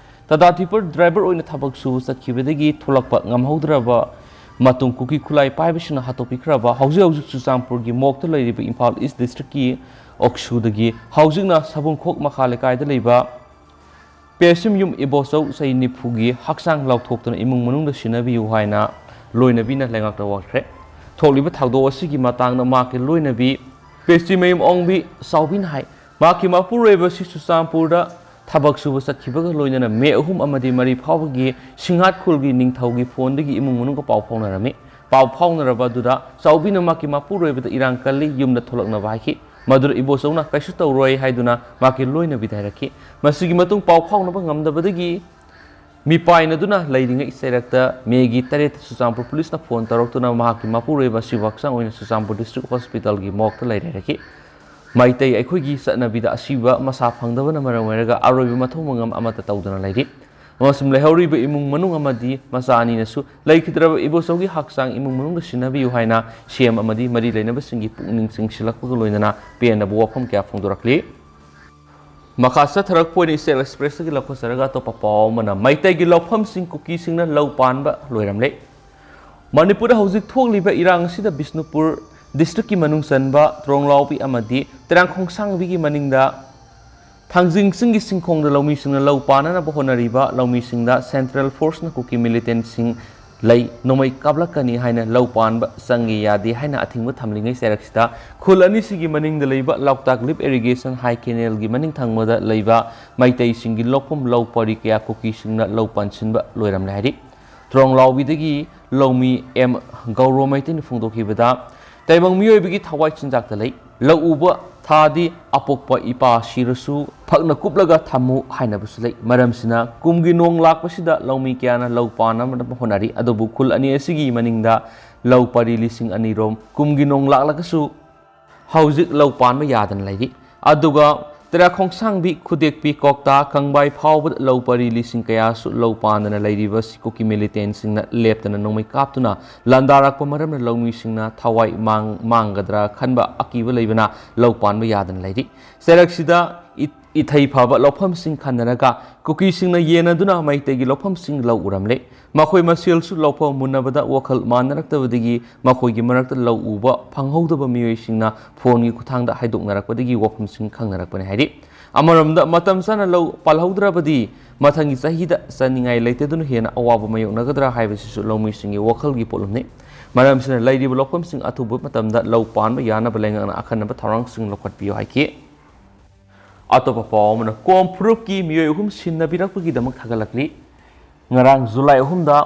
ꯇꯥꯇꯥ ꯇꯤꯄꯔ driver ꯑꯣꯏꯅ ꯊꯕꯛ ꯁꯨꯕ ꯆꯠꯈꯤꯕꯗꯒꯤ ꯊꯣꯛꯂꯛꯄ ꯉꯝꯍꯧꯗ꯭ꯔꯕ ꯃꯇꯨꯡ ꯀꯨꯀꯤ ꯈꯨꯠꯂꯥꯏ ꯄꯥꯏꯕꯁꯤꯡꯅ ꯍꯥꯠꯇꯣꯛꯄꯤꯈ꯭ꯔꯕ ꯍꯧꯖꯤꯛ ꯍꯧꯖꯤꯛ ꯆꯨꯔꯆꯥꯟꯄꯨꯔꯒꯤ ꯃꯣꯛꯇ ꯂꯩꯔꯤꯕ ꯏꯝꯐꯥꯜ East Districtꯀꯤ ꯑꯣꯛꯁꯨꯗꯒꯤ ꯍꯧꯖꯤꯛꯅ ꯁꯥꯕꯨꯡꯈꯣꯛ ꯃꯈꯥ ꯂꯩꯀꯥꯏꯗ ꯂꯩꯕ ꯄꯦꯁꯤꯝꯌꯨꯝ ꯏꯕꯣꯆꯧ ꯆꯍꯤ ꯅꯤꯐꯨꯒꯤ ꯍꯛꯆꯥꯡ ꯂꯥꯎꯊꯣꯛꯇꯨꯅ ꯏꯃꯨꯡ ꯃꯅꯨꯡꯗ ꯁꯤꯟꯅꯕꯤꯌꯨ ꯍꯥꯏꯅ ꯂꯣꯏꯅꯕꯤꯅ ꯂꯩꯉꯥꯛꯇ ꯋꯥꯁꯛꯈ꯭ꯔꯦ꯫ ꯊꯣꯛꯂꯤꯕ ꯊꯧꯗꯣꯛ ꯑꯁꯤꯒꯤ ꯃꯇꯥꯡꯗ ꯃꯍꯥꯛꯀꯤ ꯂꯣꯏꯅꯕꯤ ꯄꯦꯁꯤꯃꯌꯨꯝ ꯑꯣꯡꯕꯤ ꯆꯥꯎꯕꯤꯅ ꯍꯥꯏ, ꯃꯍꯥꯛꯀꯤ ꯃꯄꯨꯔꯣꯏꯕ ꯑꯁꯤ ꯆꯨꯔꯆꯥꯟꯄꯨꯔꯗ ꯊꯕꯛ ꯁꯨꯕ ꯆꯠꯈꯤꯕꯒ ꯂꯣꯏꯅꯅ ꯃꯦ ꯑꯍꯨꯝ ꯑꯃꯗꯤ ꯃꯔꯤ ꯐꯥꯎꯕꯒꯤ ꯁꯤꯡꯍꯥꯠ ꯈꯨꯜꯒꯤ ꯅꯤꯡꯊꯧꯒꯤ ꯐꯣꯟꯗꯒꯤ ꯏꯃꯨꯡ ꯃꯅꯨꯡꯒ ꯄꯥꯎ ꯐꯥꯎꯅꯔꯝꯃꯤ꯫ ꯄꯥꯎ ꯐꯥꯎꯅꯔꯕ ꯑꯗꯨꯗ ꯆꯥꯎꯕꯤꯅ ꯃꯍꯥꯛꯀꯤ ꯃꯄꯨꯔꯣꯏꯕꯗ ꯏꯔꯥꯡ ꯀꯜꯂꯤ, ꯌꯨꯝꯗ ꯊꯣꯛꯂꯛꯅꯕ ꯍꯥꯏꯈꯤ꯫ ꯃꯗꯨꯗ ꯏꯕꯣꯆꯧꯅ ꯀꯩꯁꯨ ꯇꯧꯔꯣꯏ ꯍꯥꯏꯗꯨꯅ ꯃꯍꯥꯛꯀꯤ ꯂꯣꯏꯅꯕꯤꯗ ꯍꯥꯏꯔꯛꯈꯤ꯫ ꯃꯁꯤꯒꯤ ꯃꯇꯨꯡ ꯄꯥꯎ ꯐꯥꯎꯅꯕ ꯉꯝꯗꯕꯗꯒꯤ ꯃꯤꯄꯥꯏꯅꯗꯨꯅ ꯂꯩꯔꯤꯉꯩ ꯆꯩꯔꯛꯇ ꯃꯦꯒꯤ ꯇꯔꯦꯠꯇ ꯆꯨꯔꯆꯥꯟꯄꯨꯔ ꯄꯨꯂꯤꯁꯅ ꯐꯣꯟ ꯇꯧꯔꯛꯇꯨꯅ ꯃꯍꯥꯛꯀꯤ ꯃꯄꯨꯔꯣꯏꯕ ꯑꯁꯤꯕꯨ ꯍꯛꯆꯥꯡ ꯑꯣꯏꯅ ꯆꯨꯔꯆꯥꯟꯄꯨꯔ ꯗꯤꯁꯇ꯭ꯔꯤꯛ ꯍꯣꯁꯄꯤꯇꯥꯜꯒꯤ ꯃꯣꯔꯒꯇ ꯂꯩꯔꯦ ꯍꯥꯏꯔꯛꯈꯤ꯫ ꯃꯩꯇꯩ ꯑꯩꯈꯣꯏꯒꯤ ꯆꯠꯅꯕꯤꯗ ꯑꯁꯤꯕ ꯃꯁꯥ ꯐꯪꯗꯕꯅ ꯃꯔꯝ ꯑꯣꯏꯔꯒ ꯑꯔꯣꯏꯕ ꯃꯊꯧ ꯃꯉꯝ ꯑꯃꯠꯇ ꯇꯧꯗꯅ ꯂꯩꯔꯤ꯫ ꯑꯃꯁꯨꯡ ꯂꯩꯍꯧꯔꯤꯕ ꯏꯃꯨꯡ ꯃꯅꯨꯡ ꯑꯃꯗꯤ ꯃꯆꯥ ꯑꯅꯤꯅꯁꯨ ꯂꯩꯈꯤꯗ꯭ꯔꯕ ꯏꯕꯣꯆꯧꯒꯤ ꯍꯛꯆꯥꯡ ꯏꯃꯨꯡ ꯃꯅꯨꯡꯗ ꯁꯤꯟꯅꯕꯤꯌꯨ ꯍꯥꯏꯅ ꯁꯤ ꯑꯦꯝ ꯑꯃꯗꯤ ꯃꯔꯤ ꯂꯩꯅꯕꯁꯤꯡꯒꯤ ꯄꯨꯛꯅꯤꯡ ꯆꯤꯡꯁꯤꯜꯂꯛꯄꯒ ꯂꯣꯏꯅꯅ ꯄꯦꯟꯅꯕ ꯋꯥꯐꯝ ꯀꯌꯥ ꯐꯣꯡꯗꯣꯔꯛꯂꯤ꯫ ꯃꯈꯥ ꯆꯠꯊꯔꯛꯄ ꯑꯣꯏꯅ ꯏꯁꯇꯦꯠ ꯑꯦꯛꯁꯄ꯭ꯔꯦꯁꯇꯒꯤ ꯂꯧꯈꯠꯆꯔꯒ ꯑꯇꯣꯞꯄ ꯄꯥꯎ ꯑꯃꯅ, ꯃꯩꯇꯩꯒꯤ ꯂꯧꯐꯝꯁꯤꯡ ꯀꯨꯀꯤꯁꯤꯡꯅ ꯂꯧ ꯄꯥꯟꯕ ꯂꯣꯏꯔꯝꯂꯦ꯫ ꯃꯅꯤꯄꯨꯔꯗ ꯍꯧꯖꯤꯛ ꯊꯣꯛꯂꯤꯕ ꯏꯔꯥꯡ ꯑꯁꯤꯗ ꯕꯤꯁꯅꯨꯄꯨꯔ ꯗꯤꯁꯇ꯭ꯔꯤꯛꯀꯤ ꯃꯅꯨꯡ ꯆꯟꯕ ꯇ꯭ꯔꯣꯡꯂꯥꯎꯕꯤ ꯑꯃꯗꯤ ꯇꯔꯥꯡꯈꯣꯡꯁꯥꯡꯕꯤꯒꯤ ꯃꯅꯤꯡꯗ ꯊꯥꯡꯖꯤꯡ ꯆꯤꯡꯒꯤ ꯆꯤꯡꯈꯣꯡꯗ ꯂꯧꯃꯤꯁꯤꯡꯅ ꯂꯧ ꯄꯥꯟꯅꯅꯕ ꯍꯣꯠꯅꯔꯤꯕ ꯂꯧꯃꯤꯁꯤꯡꯗ ꯁꯦꯟꯇ꯭ꯔꯦꯜ ꯐꯣꯔꯁꯅ ꯀꯨꯀꯤ ꯃꯤꯂꯤꯇꯦꯟꯁꯤꯡ ꯂꯩ ꯅꯣꯡꯃꯩ ꯀꯥꯞꯂꯛꯀꯅꯤ ꯍꯥꯏꯅ ꯂꯧ ꯄꯥꯟꯕ ꯆꯪꯒꯦ ꯌꯥꯗꯦ ꯍꯥꯏꯅ ꯑꯊꯤꯡꯕ ꯊꯝꯂꯤꯉꯩ ꯆꯩꯔꯛꯁꯤꯗ ꯈꯨꯜ ꯑꯅꯤꯁꯤꯒꯤ ꯃꯅꯤꯡꯗ ꯂꯩꯕ ꯂꯣꯛꯇꯥꯛ ꯂꯤꯐ ꯏꯔꯤꯒꯦꯁꯟ ꯍꯥꯏ ꯀꯦꯅꯦꯜꯒꯤ ꯃꯅꯤꯡ ꯊꯪꯕꯗ ꯂꯩꯕ ꯃꯩꯇꯩꯁꯤꯡꯒꯤ ꯂꯧꯐꯝ ꯂꯧ ꯄꯔꯤ ꯀꯌꯥ ꯀꯨꯀꯤꯁꯤꯡꯅ ꯂꯧ ꯄꯥꯟꯁꯤꯟꯕ ꯂꯣꯏꯔꯝꯂꯦ ꯍꯥꯏꯔꯤ꯫ ꯇ꯭ꯔꯣꯡꯂꯥꯎꯕꯤꯗꯒꯤ ꯂꯧꯃꯤ ꯑꯦꯝ ꯒꯧꯔꯣ ꯃꯩꯇꯩꯅ ꯐꯣꯡꯗꯣꯛꯈꯤꯕꯗ, ꯇꯥꯏꯕꯪ ꯃꯤꯑꯣꯏꯕꯒꯤ ꯊꯋꯥꯏ ꯆꯤꯟꯖꯥꯛꯇ ꯂꯩ꯫ ꯂꯧ ꯎꯕ ꯊꯥꯗꯤ ꯑꯄꯣꯛꯄ ꯏꯄꯥ ꯁꯤꯔꯁꯨ ꯐꯛꯅ ꯀꯨꯞꯂꯒ ꯊꯝꯃꯨ ꯍꯥꯏꯅꯕꯁꯨ ꯂꯩ꯫ ꯃꯔꯝꯁꯤꯅ ꯀꯨꯝꯒꯤ ꯅꯣꯡ ꯂꯥꯛꯄꯁꯤꯗ ꯂꯧꯃꯤ ꯀꯌꯥꯅ ꯂꯧ ꯄꯥꯟꯅꯕ ꯍꯣꯠꯅꯔꯤ꯫ ꯑꯗꯨꯕꯨ ꯈꯨꯜ ꯑꯅꯤ ꯑꯁꯤꯒꯤ ꯃꯅꯤꯡꯗ ꯂꯧ ꯄꯔꯤ ꯂꯤꯁꯤꯡ ꯑꯅꯤꯔꯣꯝ ꯀꯨꯝꯒꯤ ꯅꯣꯡ ꯂꯥꯛꯂꯒꯁꯨ ꯍꯧꯖꯤꯛ ꯂꯧ ꯄꯥꯟꯕ ꯌꯥꯗꯅ ꯂꯩꯔꯤ꯫ ꯑꯗꯨꯒ ꯇꯦꯔꯥ ꯈꯣꯡꯁꯥꯡꯕꯤ, ꯈꯨꯗꯦꯛꯄꯤ, ꯀꯧꯇꯥ, ꯀꯪꯕꯥꯏ ꯐꯥꯎꯕꯗ ꯂꯧ ꯄꯔꯤ ꯂꯤꯁꯤꯡ ꯀꯌꯥꯁꯨ ꯂꯧ ꯄꯥꯟꯗꯅ ꯂꯩꯔꯤꯕ ꯑꯁꯤ ꯀꯨꯀꯤ ꯃꯤꯂꯤꯇꯦꯟꯁꯤꯡꯅ ꯂꯦꯞꯇꯅ ꯅꯣꯡꯃꯩ ꯀꯥꯞꯇꯨꯅ ꯂꯥꯟꯗꯥꯔꯛꯄ ꯃꯔꯝꯅ ꯂꯧꯃꯤꯁꯤꯡꯅ ꯊꯋꯥꯏ ꯃꯥꯡ-, ꯃꯥꯡꯒꯗ꯭ꯔꯥ ꯈꯟꯕ ꯑꯀꯤꯕ ꯂꯩꯕꯅ ꯂꯧ ꯄꯥꯟꯕ ꯌꯥꯗꯅ ꯂꯩꯔꯤ꯫ ꯆꯩꯔꯛꯁꯤꯗ ꯏ-, ꯏꯊꯩ ꯐꯕ ꯂꯧꯐꯝꯁꯤꯡ ꯈꯟꯅꯔꯒ ꯀꯨꯀꯤꯁꯤꯡꯅ ꯌꯦꯟꯅꯗꯨꯅ ꯃꯩꯇꯩꯒꯤ ꯂꯧꯐꯝꯁꯤꯡ ꯂꯧ ꯎꯔꯝꯂꯦ꯫ ꯃꯈꯣꯏ ꯃꯁꯦꯜꯁꯨ ꯂꯧꯐꯝ ꯃꯨꯟꯅꯕꯗ ꯋꯥꯈꯜ ꯃꯥꯟꯅꯔꯛꯇꯕꯗꯒꯤ ꯃꯈꯣꯏꯒꯤ ꯃꯔꯛꯇ ꯂꯧ ꯎꯕ ꯐꯪꯍꯧꯗꯕ ꯃꯤꯑꯣꯏꯁꯤꯡꯅ ꯐꯣꯟꯒꯤ ꯈꯨꯠꯊꯥꯡꯗ ꯍꯥꯏꯗꯣꯛꯅꯔꯛꯄꯗꯒꯤ ꯋꯥꯐꯝꯁꯤꯡ ꯈꯪꯅꯔꯛꯄꯅꯤ ꯍꯥꯏꯔꯤ꯫ ꯑꯃꯔꯣꯝꯗ ꯃꯇꯝ ꯆꯥꯅ ꯂꯧ ꯄꯥꯜꯍꯧꯗ꯭ꯔꯕꯗꯤ ꯃꯊꯪꯒꯤ ꯆꯍꯤꯗ ꯆꯥꯅꯤꯡꯉꯥꯏ ꯂꯩꯇꯗꯨꯅ ꯍꯦꯟꯅ ꯑꯋꯥꯕ ꯃꯥꯌꯣꯛꯅꯒꯗ꯭ꯔꯥ ꯍꯥꯏꯕꯁꯤꯁꯨ ꯂꯧꯃꯤꯁꯤꯡꯒꯤ ꯋꯥꯈꯜꯒꯤ ꯄꯣꯠꯂꯨꯝꯅꯤ꯫ ꯃꯔꯝꯁꯤꯅ ꯂꯩꯔꯤꯕ ꯂꯧꯐꯝꯁꯤꯡ ꯑꯊꯨꯕ ꯃꯇꯝꯗ ꯂꯧ ꯄꯥꯟꯕ ꯌꯥꯅꯕ ꯂꯩꯉꯥꯛꯅ ꯑꯈꯟꯅꯕ ꯊꯧꯔꯥꯡꯁꯤꯡ ꯂꯧꯈꯠꯄꯤꯌꯨ ꯍꯥꯏꯈꯤ꯫ ꯑꯇꯣꯞꯄ ꯄꯥꯎ ꯑꯃꯅ, ꯀꯣꯝ ꯐꯨꯔꯨꯞꯀꯤ ꯃꯤꯑꯣꯏ ꯑꯍꯨꯝ ꯁꯤꯟꯅꯕꯤꯔꯛꯄꯒꯤꯗꯃꯛ ꯊꯥꯒꯠꯂꯛꯂꯤ꯫ ꯉꯔꯥꯡ ꯖꯨꯂꯥꯏ ꯑꯍꯨꯝꯗ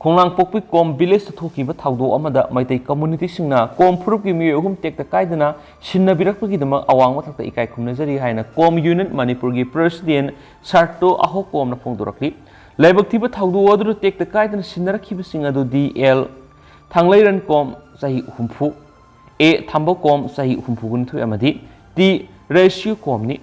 ꯈꯣꯡꯅꯥꯡꯄꯣꯛꯄꯤ ꯀꯣꯝ ꯚꯤꯂꯦꯖꯇ ꯊꯣꯛꯈꯤꯕ ꯊꯧꯗꯣꯛ ꯑꯃꯗ ꯃꯩꯇꯩ ꯀꯝꯃꯨꯅꯤꯇꯤꯁꯤꯡꯅ ꯀꯣꯝ ꯐꯨꯔꯨꯞꯀꯤ ꯃꯤꯑꯣꯏ ꯑꯍꯨꯝ ꯇꯦꯛꯇ ꯀꯥꯏꯗꯅ ꯁꯤꯟꯅꯕꯤꯔꯛꯄꯒꯤꯗꯃꯛ ꯑꯋꯥꯡꯕ ꯊꯥꯛꯇ ꯏꯀꯥꯏ ꯈꯨꯝꯅꯖꯔꯤ ꯍꯥꯏꯅ ꯀꯣꯝ ꯌꯨꯅꯤꯌꯟ ꯃꯅꯤꯄꯨꯔꯒꯤ ꯄ꯭ꯔꯦꯁꯤꯗꯦꯟ ꯁꯥꯔꯇꯣ ꯑꯍꯣꯀꯣꯝꯅ ꯐꯣꯡꯗꯣꯔꯛꯂꯤ꯫ ꯂꯥꯏꯕꯛ ꯊꯤꯕ ꯊꯧꯗꯣꯛ ꯑꯗꯨꯗ ꯇꯦꯛꯇ ꯀꯥꯏꯗꯅ ꯁꯤꯟꯅꯔꯛꯈꯤꯕꯁꯤꯡ ꯑꯗꯨ ꯗꯤ ꯑꯦꯜ ꯊꯥꯡꯂꯩꯔꯟ ꯀꯣꯝ ꯆꯍꯤ ꯍꯨꯝꯐꯨ, ꯑꯦ ꯊꯥꯝꯕ ꯀꯣꯝ ꯆꯍꯤ ꯍꯨꯝꯐꯨꯒ ꯅꯤꯊꯣꯏ ꯑꯃꯗꯤ ꯇꯤ ꯔꯦꯁꯤꯌꯨ ꯀꯣꯝꯅꯤ꯫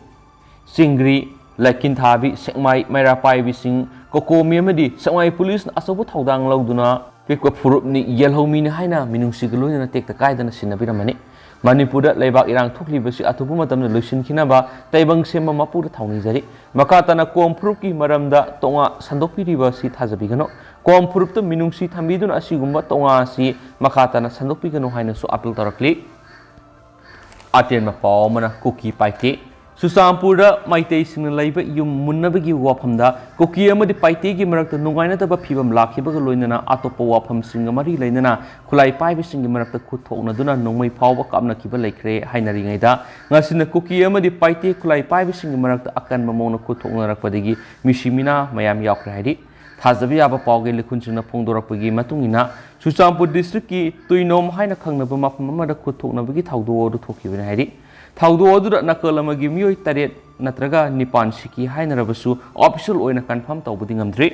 ꯆꯤꯡꯒ꯭ꯔꯤ, ꯂꯩꯀꯤꯟꯊꯥꯕꯤ, ꯁꯦꯛꯃꯥꯏ ꯃꯩꯔꯥ ꯄꯥꯏꯕꯤꯁꯤꯡ, ꯀꯣꯀꯣꯃꯤ ꯑꯃꯗꯤ ꯁꯦꯛꯃꯥꯏ ꯄꯨꯂꯤꯁꯅ ꯑꯆꯧꯕ ꯊꯧꯗꯥꯡ ꯂꯧꯗꯨꯅ ꯄꯤꯛꯄ ꯐꯨꯔꯨꯞꯅꯤ, ꯌꯦꯜꯍꯧꯃꯤꯅꯤ ꯍꯥꯏꯅ ꯃꯤꯅꯨꯡꯁꯤꯒ ꯂꯣꯏꯅꯅ ꯇꯦꯛꯇ ꯀꯥꯏꯗꯅ ꯁꯤꯟꯅꯕꯤꯔꯝꯕꯅꯤ꯫ ꯃꯅꯤꯄꯨꯔꯗ ꯂꯩꯕꯥꯛ ꯏꯔꯥꯡ ꯊꯣꯛꯂꯤꯕꯁꯤ ꯑꯊꯨꯕ ꯃꯇꯝꯗ ꯂꯣꯏꯁꯤꯟꯈꯤꯅꯕ ꯇꯥꯏꯕꯪ ꯁꯦꯝꯕ ꯃꯄꯨꯗ ꯊꯧꯅꯤꯖꯔꯤ꯫ ꯃꯈꯥ ꯇꯥꯅ ꯀꯣꯝ ꯐꯨꯔꯨꯞꯀꯤ ꯃꯔꯝꯗ ꯇꯣꯉꯥꯟ ꯁꯟꯗꯣꯛꯄꯤꯔꯤꯕ ꯑꯁꯤ ꯊꯥꯖꯕꯤꯒꯅꯨ꯫ ꯀꯣꯝ ꯐꯨꯔꯨꯞꯇ ꯃꯤꯅꯨꯡꯁꯤ ꯊꯝꯕꯤꯗꯨꯅ ꯑꯁꯤꯒꯨꯝꯕ ꯇꯣꯉꯥꯟ ꯑꯁꯤ ꯃꯈꯥ ꯇꯥꯅ ꯁꯟꯗꯣꯛꯄꯤꯒꯅꯨ ꯍꯥꯏꯅꯁꯨ ꯑꯥꯄꯤꯜ ꯇꯧꯔꯛꯂꯤ꯫ ꯑꯇꯦꯟꯕ ꯄꯥꯎ ꯑꯃꯅ, ꯀꯨꯀꯤ ꯄꯥꯏꯇꯦ꯫ ꯆꯨꯔꯆꯥꯟꯄꯨꯔꯗ ꯃꯩꯇꯩꯁꯤꯡꯅ ꯂꯩꯕ ꯌꯨꯝ ꯃꯨꯟꯅꯕꯒꯤ ꯋꯥꯐꯝꯗ ꯀꯨꯀꯤ ꯑꯃꯗꯤ ꯄꯥꯏꯇꯦꯒꯤ ꯃꯔꯛꯇ ꯅꯨꯡꯉꯥꯏꯅꯗꯕ ꯐꯤꯕꯝ ꯂꯥꯛꯈꯤꯕꯒ ꯂꯣꯏꯅꯅ ꯑꯇꯣꯞꯄ ꯋꯥꯐꯝꯁꯤꯡꯒ ꯃꯔꯤ ꯂꯩꯅꯅ ꯈꯨꯠꯂꯥꯏ ꯄꯥꯏꯕꯁꯤꯡꯒꯤ ꯃꯔꯛꯇ ꯈꯨꯠ ꯊꯣꯛꯅꯗꯨꯅ ꯅꯣꯡꯃꯩ ꯐꯥꯎꯕ ꯀꯥꯞꯅꯈꯤꯕ ꯂꯩꯈ꯭ꯔꯦ ꯍꯥꯏꯅꯔꯤꯉꯩꯗ, ꯉꯁꯤꯅ ꯀꯨꯀꯤ ꯑꯃꯗꯤ ꯄꯥꯏꯇꯦ ꯈꯨꯠꯂꯥꯏ ꯄꯥꯏꯕꯁꯤꯡꯒꯤ ꯃꯔꯛꯇ ꯑꯀꯟꯕ ꯃꯑꯣꯡꯗ ꯈꯨꯠ ꯊꯣꯛꯅꯔꯛꯄꯗꯒꯤ ꯃꯤꯁꯤ ꯃꯤꯅꯥ ꯃꯌꯥꯝ ꯌꯥꯎꯈ꯭ꯔꯦ ꯍꯥꯏꯔꯤ꯫ ꯊꯥꯖꯕ ꯌꯥꯕ ꯄꯥꯎꯒꯤ ꯂꯤꯈꯨꯟꯁꯤꯡꯅ ꯐꯣꯡꯗꯣꯔꯛꯄꯒꯤ ꯃꯇꯨꯡ ꯏꯟꯅ, ꯆꯨꯔꯆꯥꯟꯄꯨꯔ district ꯀꯤ ꯇꯨꯏꯅꯣꯝ ꯍꯥꯏꯅ ꯈꯪꯅꯕ ꯃꯐꯝ ꯑꯃꯗ ꯈꯨꯠ ꯊꯣꯛꯅꯕꯒꯤ ꯊꯧꯗꯣꯛ ꯑꯗꯨ ꯊꯣꯛꯈꯤꯕꯅꯤ ꯍꯥꯏꯔꯤ꯫ ꯊꯧꯗꯣꯛ ꯑꯗꯨꯗ ꯅꯥꯀꯜ ꯑꯃꯒꯤ ꯃꯤꯑꯣꯏ ꯇꯔꯦꯠ ꯅꯠꯇ꯭ꯔꯒ ꯅꯤꯄꯥꯟ ꯁꯤꯈꯤ ꯍꯥꯏꯅꯔꯕꯁꯨ, official ꯑꯣꯏꯅ confirm ꯇꯧꯕꯗꯤ ꯉꯝꯗ꯭ꯔꯤ꯫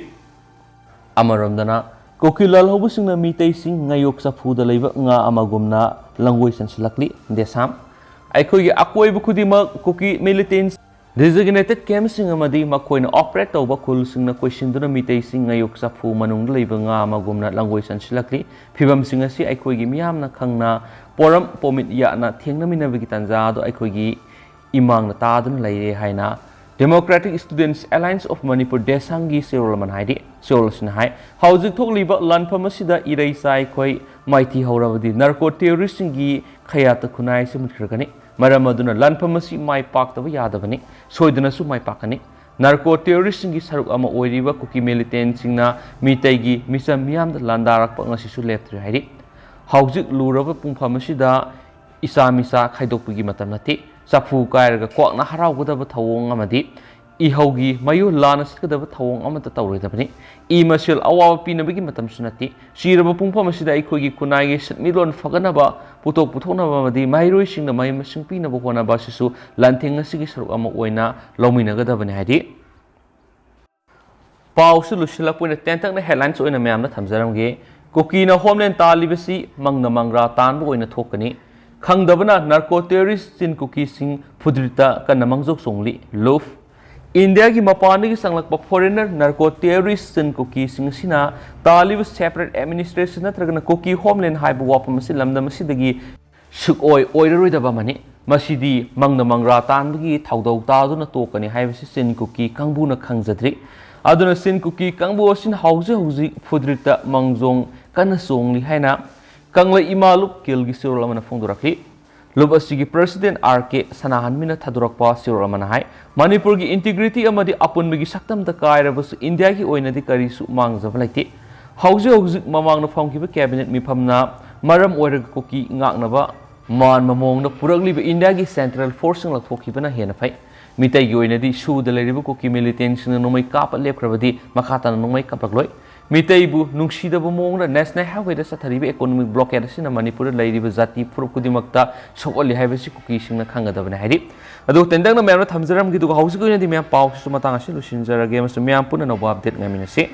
ꯑꯃꯔꯣꯝꯗꯅ, ꯀꯨꯀꯤ ꯂꯥꯜꯍꯧꯕꯁꯤꯡꯅ ꯃꯤꯇꯩꯁꯤꯡ ꯉꯥꯌꯣꯛ ꯆꯐꯨꯗ ꯂꯩꯕ ꯉꯥ ꯑꯃꯒꯨꯝꯅ ꯂꯪꯒꯣꯏ ꯆꯟꯁꯤꯜꯂꯛꯂꯤ꯫ ꯗꯦꯁꯥꯝ, ꯑꯩꯈꯣꯏꯒꯤ ꯑꯀꯣꯏꯕ ꯈꯨꯗꯤꯡꯃꯛ ꯀꯨꯀꯤ militants designated campꯁꯤꯡ ꯑꯃꯗꯤ ꯃꯈꯣꯏꯅ operate ꯇꯧꯕ ꯈꯨꯜꯁꯤꯡꯅ ꯀꯣꯏꯁꯤꯟꯗꯨꯅ ꯃꯤꯇꯩꯁꯤꯡ ꯉꯥꯌꯣꯛ ꯆꯐꯨ ꯃꯅꯨꯡꯗ ꯂꯩꯕ ꯉꯥ ꯑꯃꯒꯨꯝꯅ ꯂꯪꯒꯣꯏ ꯆꯟꯁꯤꯜꯂꯛꯂꯤ꯫ ꯐꯤꯕꯝꯁꯤꯡ ꯑꯁꯤ ꯑꯩꯈꯣꯏꯒꯤ ꯃꯤꯌꯥꯝꯅ ꯈꯪꯅ ꯄꯣꯔꯝ ꯄꯣꯃꯤꯠ ꯌꯥꯠꯅ ꯊꯦꯡꯅꯃꯤꯟꯅꯕꯒꯤ ꯇꯥꯟꯖꯥ ꯑꯗꯨ ꯑꯩꯈꯣꯏꯒꯤ ꯏꯃꯥꯡꯗ ꯇꯥꯗꯨꯅ ꯂꯩꯔꯦ ꯍꯥꯏꯅ Democratic Students Alliance of Manipur, ꯗꯦꯁꯥꯡꯒꯤ ꯆꯦꯔꯣꯜ ꯑꯃꯅ ꯍꯥꯏꯔꯤ꯫ ꯆꯦꯔꯣꯜ ꯑꯁꯤꯅ ꯍꯥꯏ, ꯍꯧꯖꯤꯛ ꯊꯣꯛꯂꯤꯕ ꯂꯥꯟꯐꯝ ꯑꯁꯤꯗ ꯏꯔꯩ ꯆꯥꯏꯈꯣꯏ ꯃꯥꯏꯊꯤ ꯍꯧꯔꯕꯗꯤ narco terroristꯁꯤꯡꯒꯤ ꯈꯌꯥꯠꯇ ꯈꯨꯟꯅꯥꯏ ꯑꯁꯤ ꯃꯨꯠꯈ꯭ꯔꯒꯅꯤ꯫ ꯃꯔꯝ ꯑꯗꯨꯅ ꯂꯥꯟꯐꯝ ꯑꯁꯤ ꯃꯥꯏ ꯄꯥꯛꯇꯕ ꯌꯥꯗꯕꯅꯤ, ꯁꯣꯏꯗꯅꯁꯨ ꯃꯥꯏ ꯄꯥꯛꯀꯅꯤ꯫ Narco terroristꯁꯤꯡꯒꯤ ꯁꯔꯨꯛ ꯑꯃ ꯑꯣꯏꯔꯤꯕ ꯀꯨꯀꯤ militantꯁꯤꯡꯅ ꯃꯤꯇꯩꯒꯤ ꯃꯤꯆꯝ ꯃꯤꯌꯥꯝꯗ ꯂꯥꯟꯗꯥꯔꯛꯄ ꯉꯁꯤꯁꯨ ꯂꯦꯞꯇ꯭ꯔꯤ ꯍꯥꯏꯔꯤ꯫ ꯍꯧꯖꯤꯛ ꯂꯨꯔꯕ ꯄꯨꯡꯐꯝ ꯑꯁꯤꯗ ꯏꯆꯥ ꯃꯤꯆꯥ ꯈꯥꯏꯗꯣꯛꯄꯒꯤ ꯃꯇꯝ ꯅꯠꯇꯦ꯫ ꯆꯐꯨ ꯀꯥꯏꯔꯒ ꯀ꯭ꯋꯥꯛꯅ ꯍꯔꯥꯎꯒꯗꯕ ꯊꯧꯑꯣꯡ ꯑꯃꯗꯤ ꯏꯍꯧꯒꯤ ꯃꯌꯣꯜ ꯂꯥꯟꯅ ꯆꯠꯀꯗꯕ ꯊꯧꯑꯣꯡ ꯑꯃꯠꯇ ꯇꯧꯔꯣꯏꯗꯕꯅꯤ꯫ ꯏ ꯃꯁꯦꯜ ꯑꯋꯥꯕ ꯄꯤꯅꯕꯒꯤ ꯃꯇꯝꯁꯨ ꯅꯠꯇꯦ꯫ ꯆꯤꯔꯕ ꯄꯨꯡꯐꯝ ꯑꯁꯤꯗ ꯑꯩꯈꯣꯏꯒꯤ ꯈꯨꯟꯅꯥꯏꯒꯤ ꯁꯦꯟꯃꯤꯠꯂꯣꯟ ꯐꯒꯠꯅꯕ, ꯄꯣꯠꯊꯣꯛ ꯄꯨꯊꯣꯛꯅꯕ ꯑꯃꯗꯤ ꯃꯍꯩꯔꯣꯏꯁꯤꯡꯗ ꯃꯍꯩ ꯃꯁꯤꯡ ꯄꯤꯅꯕ ꯍꯣꯠꯅꯕ ꯑꯁꯤꯁꯨ ꯂꯥꯟꯊꯦꯡ ꯑꯁꯤꯒꯤ ꯁꯔꯨꯛ ꯑꯃ ꯑꯣꯏꯅ ꯂꯧꯃꯤꯟꯅꯒꯗꯕꯅꯤ ꯍꯥꯏꯔꯤ꯫ ꯄꯥꯎꯁꯨ ꯂꯣꯏꯁꯤꯜꯂꯛꯄ ꯑꯣꯏꯅ ꯇꯦꯟꯇꯛꯅ headlines ꯑꯣꯏꯅ ꯃꯌꯥꯝꯗ ꯊꯝꯖꯔꯝꯒꯦ꯫ ꯀꯨꯀꯤꯅ homeland ꯇꯥꯜꯂꯤꯕꯁꯤ ꯃꯪꯅ ꯃꯪꯒ꯭ꯔꯥ ꯇꯥꯟꯕ ꯑꯣꯏꯅ ꯊꯣꯛꯀꯅꯤ꯫ ꯈꯪꯗꯕꯅ narco terrorist ꯆꯤꯟ ꯀꯨꯀꯤꯁꯤꯡ ꯐꯨꯗ꯭ꯔꯤꯠꯇ ꯀꯟꯅ ꯃꯥꯡꯖꯧ ꯆꯣꯡꯂꯤ꯫ ꯂꯨꯐ꯫ ꯏꯟꯗꯤꯌꯥꯒꯤ ꯃꯄꯥꯟꯗꯒꯤ ꯆꯪꯂꯛꯄ foreigner narco terrorist ꯆꯤꯟ ꯀꯨꯀꯤꯁꯤꯡ ꯑꯁꯤꯅ ꯇꯥꯜꯂꯤꯕ separate administration ꯅꯠꯇ꯭ꯔꯒꯅ ꯀꯨꯀꯤ homeland ꯍꯥꯏꯕ ꯋꯥꯐꯝ ꯑꯁꯤ ꯂꯝꯗꯝ ꯑꯁꯤꯗꯒꯤ ꯁꯨꯛꯑꯣꯏ ꯑꯣꯏꯔꯔꯣꯏꯗꯕ ꯑꯃꯅꯤ꯫ ꯃꯁꯤꯗꯤ ꯃꯪꯗ ꯃꯪꯒ꯭ꯔꯥ ꯇꯥꯟꯕꯒꯤ ꯊꯧꯗꯧ ꯇꯥꯗꯨꯅ ꯇꯣꯛꯀꯅꯤ ꯍꯥꯏꯕꯁꯤ ꯆꯤꯟ ꯀꯨꯀꯤ ꯀꯥꯡꯕꯨꯅ ꯈꯪꯖꯗ꯭ꯔꯤ꯫ ꯑꯗꯨꯅ ꯆꯤꯟ ꯀꯨꯀꯤ ꯀꯥꯡꯕꯨ ꯑꯁꯤꯅ ꯍꯧꯖꯤꯛ ꯍꯧꯖꯤꯛ ꯐꯨꯗ꯭ꯔꯤꯠꯇ ꯃꯥꯡꯖꯣꯡ ꯀꯟꯅ ꯆꯣꯡꯂꯤ ꯍꯥꯏꯅ ꯀꯪꯂꯩ ꯏꯃꯥ ꯂꯨꯞ ꯀꯤꯜꯒꯤ ꯆꯦꯔꯣꯜ ꯑꯃꯅ ꯐꯣꯡꯗꯣꯔꯛꯂꯤ꯫ ꯂꯨꯞ ꯑꯁꯤꯒꯤ president ꯑꯥꯔ ꯀꯦ ꯁꯅꯥꯍꯟꯕꯤꯅ ꯊꯥꯗꯣꯔꯛꯄ ꯆꯦꯔꯣꯜ ꯑꯃꯅ ꯍꯥꯏ, ꯃꯅꯤꯄꯨꯔꯒꯤ integrity ꯑꯃꯗꯤ ꯑꯄꯨꯟꯕꯒꯤ ꯁꯛꯇꯝꯗ ꯀꯥꯏꯔꯕꯁꯨ ꯏꯟꯗꯤꯌꯥꯒꯤ ꯑꯣꯏꯅꯗꯤ ꯀꯔꯤꯁꯨ ꯃꯥꯡꯖꯕ ꯂꯩꯇꯦ꯫ ꯍꯧꯖꯤꯛ ꯍꯧꯖꯤꯛ ꯃꯃꯥꯡꯗ ꯐꯝꯈꯤꯕ cabinet ꯃꯤꯐꯝꯅ ꯃꯔꯝ ꯑꯣꯏꯔꯒ ꯀꯨꯀꯤ ꯉꯥꯛꯅꯕ ꯃꯥꯟꯕ ꯃꯑꯣꯡꯗ ꯄꯨꯔꯛꯂꯤꯕ ꯏꯟꯗꯤꯌꯥꯒꯤ central forceꯁꯤꯡ ꯂꯧꯊꯣꯛꯈꯤꯕꯅ ꯍꯦꯟꯅ ꯐꯩ꯫ ꯃꯤꯇꯩꯒꯤ ꯑꯣꯏꯅꯗꯤ ꯁꯨꯗ ꯂꯩꯔꯤꯕ ꯀꯨꯀꯤ ꯃꯤꯂꯤꯇꯦꯟꯁꯤꯡꯅ ꯅꯣꯡꯃꯩ ꯀꯥꯞꯄ ꯂꯦꯞꯈ꯭ꯔꯕꯗꯤ ꯃꯈꯥ ꯇꯥꯅ ꯅꯣꯡꯃꯩ ꯀꯥꯞꯂꯛꯂꯣꯏ꯫ ꯃꯤꯇꯩꯕꯨ ꯅꯨꯡꯁꯤꯗꯕ ꯃꯑꯣꯡꯗ National Highwayꯗ ꯆꯠꯊꯔꯤꯕ economic blockade ꯑꯁꯤꯅ ꯃꯅꯤꯄꯨꯔꯗ ꯂꯩꯔꯤꯕ ꯖꯥꯇꯤ ꯐꯨꯔꯨꯞ ꯈꯨꯗꯤꯡꯃꯛꯇ ꯁꯣꯛꯍꯜꯂꯤ ꯍꯥꯏꯕꯁꯤ ꯀꯨꯀꯤꯁꯤꯡꯅ ꯈꯪꯒꯗꯕꯅꯤ ꯍꯥꯏꯔꯤ꯫ ꯑꯗꯨ ꯇꯦꯟꯇꯛꯅ ꯃꯌꯥꯝꯅ ꯊꯝꯖꯔꯝꯈꯤ꯫ ꯑꯗꯨꯒ ꯍꯧꯖꯤꯛꯀꯤ ꯑꯣꯏꯅꯗꯤ ꯃꯌꯥꯝ ꯄꯥꯎꯁꯤꯁꯨ ꯃꯇꯥꯡ ꯑꯁꯤ ꯂꯣꯏꯁꯤꯟꯖꯔꯒꯦ ꯑꯃꯁꯨꯡ ꯃꯌꯥꯝ ꯄꯨꯟꯅ ꯑꯅꯧꯕ update ꯉꯥꯏꯃꯤꯟꯅꯁꯤ꯫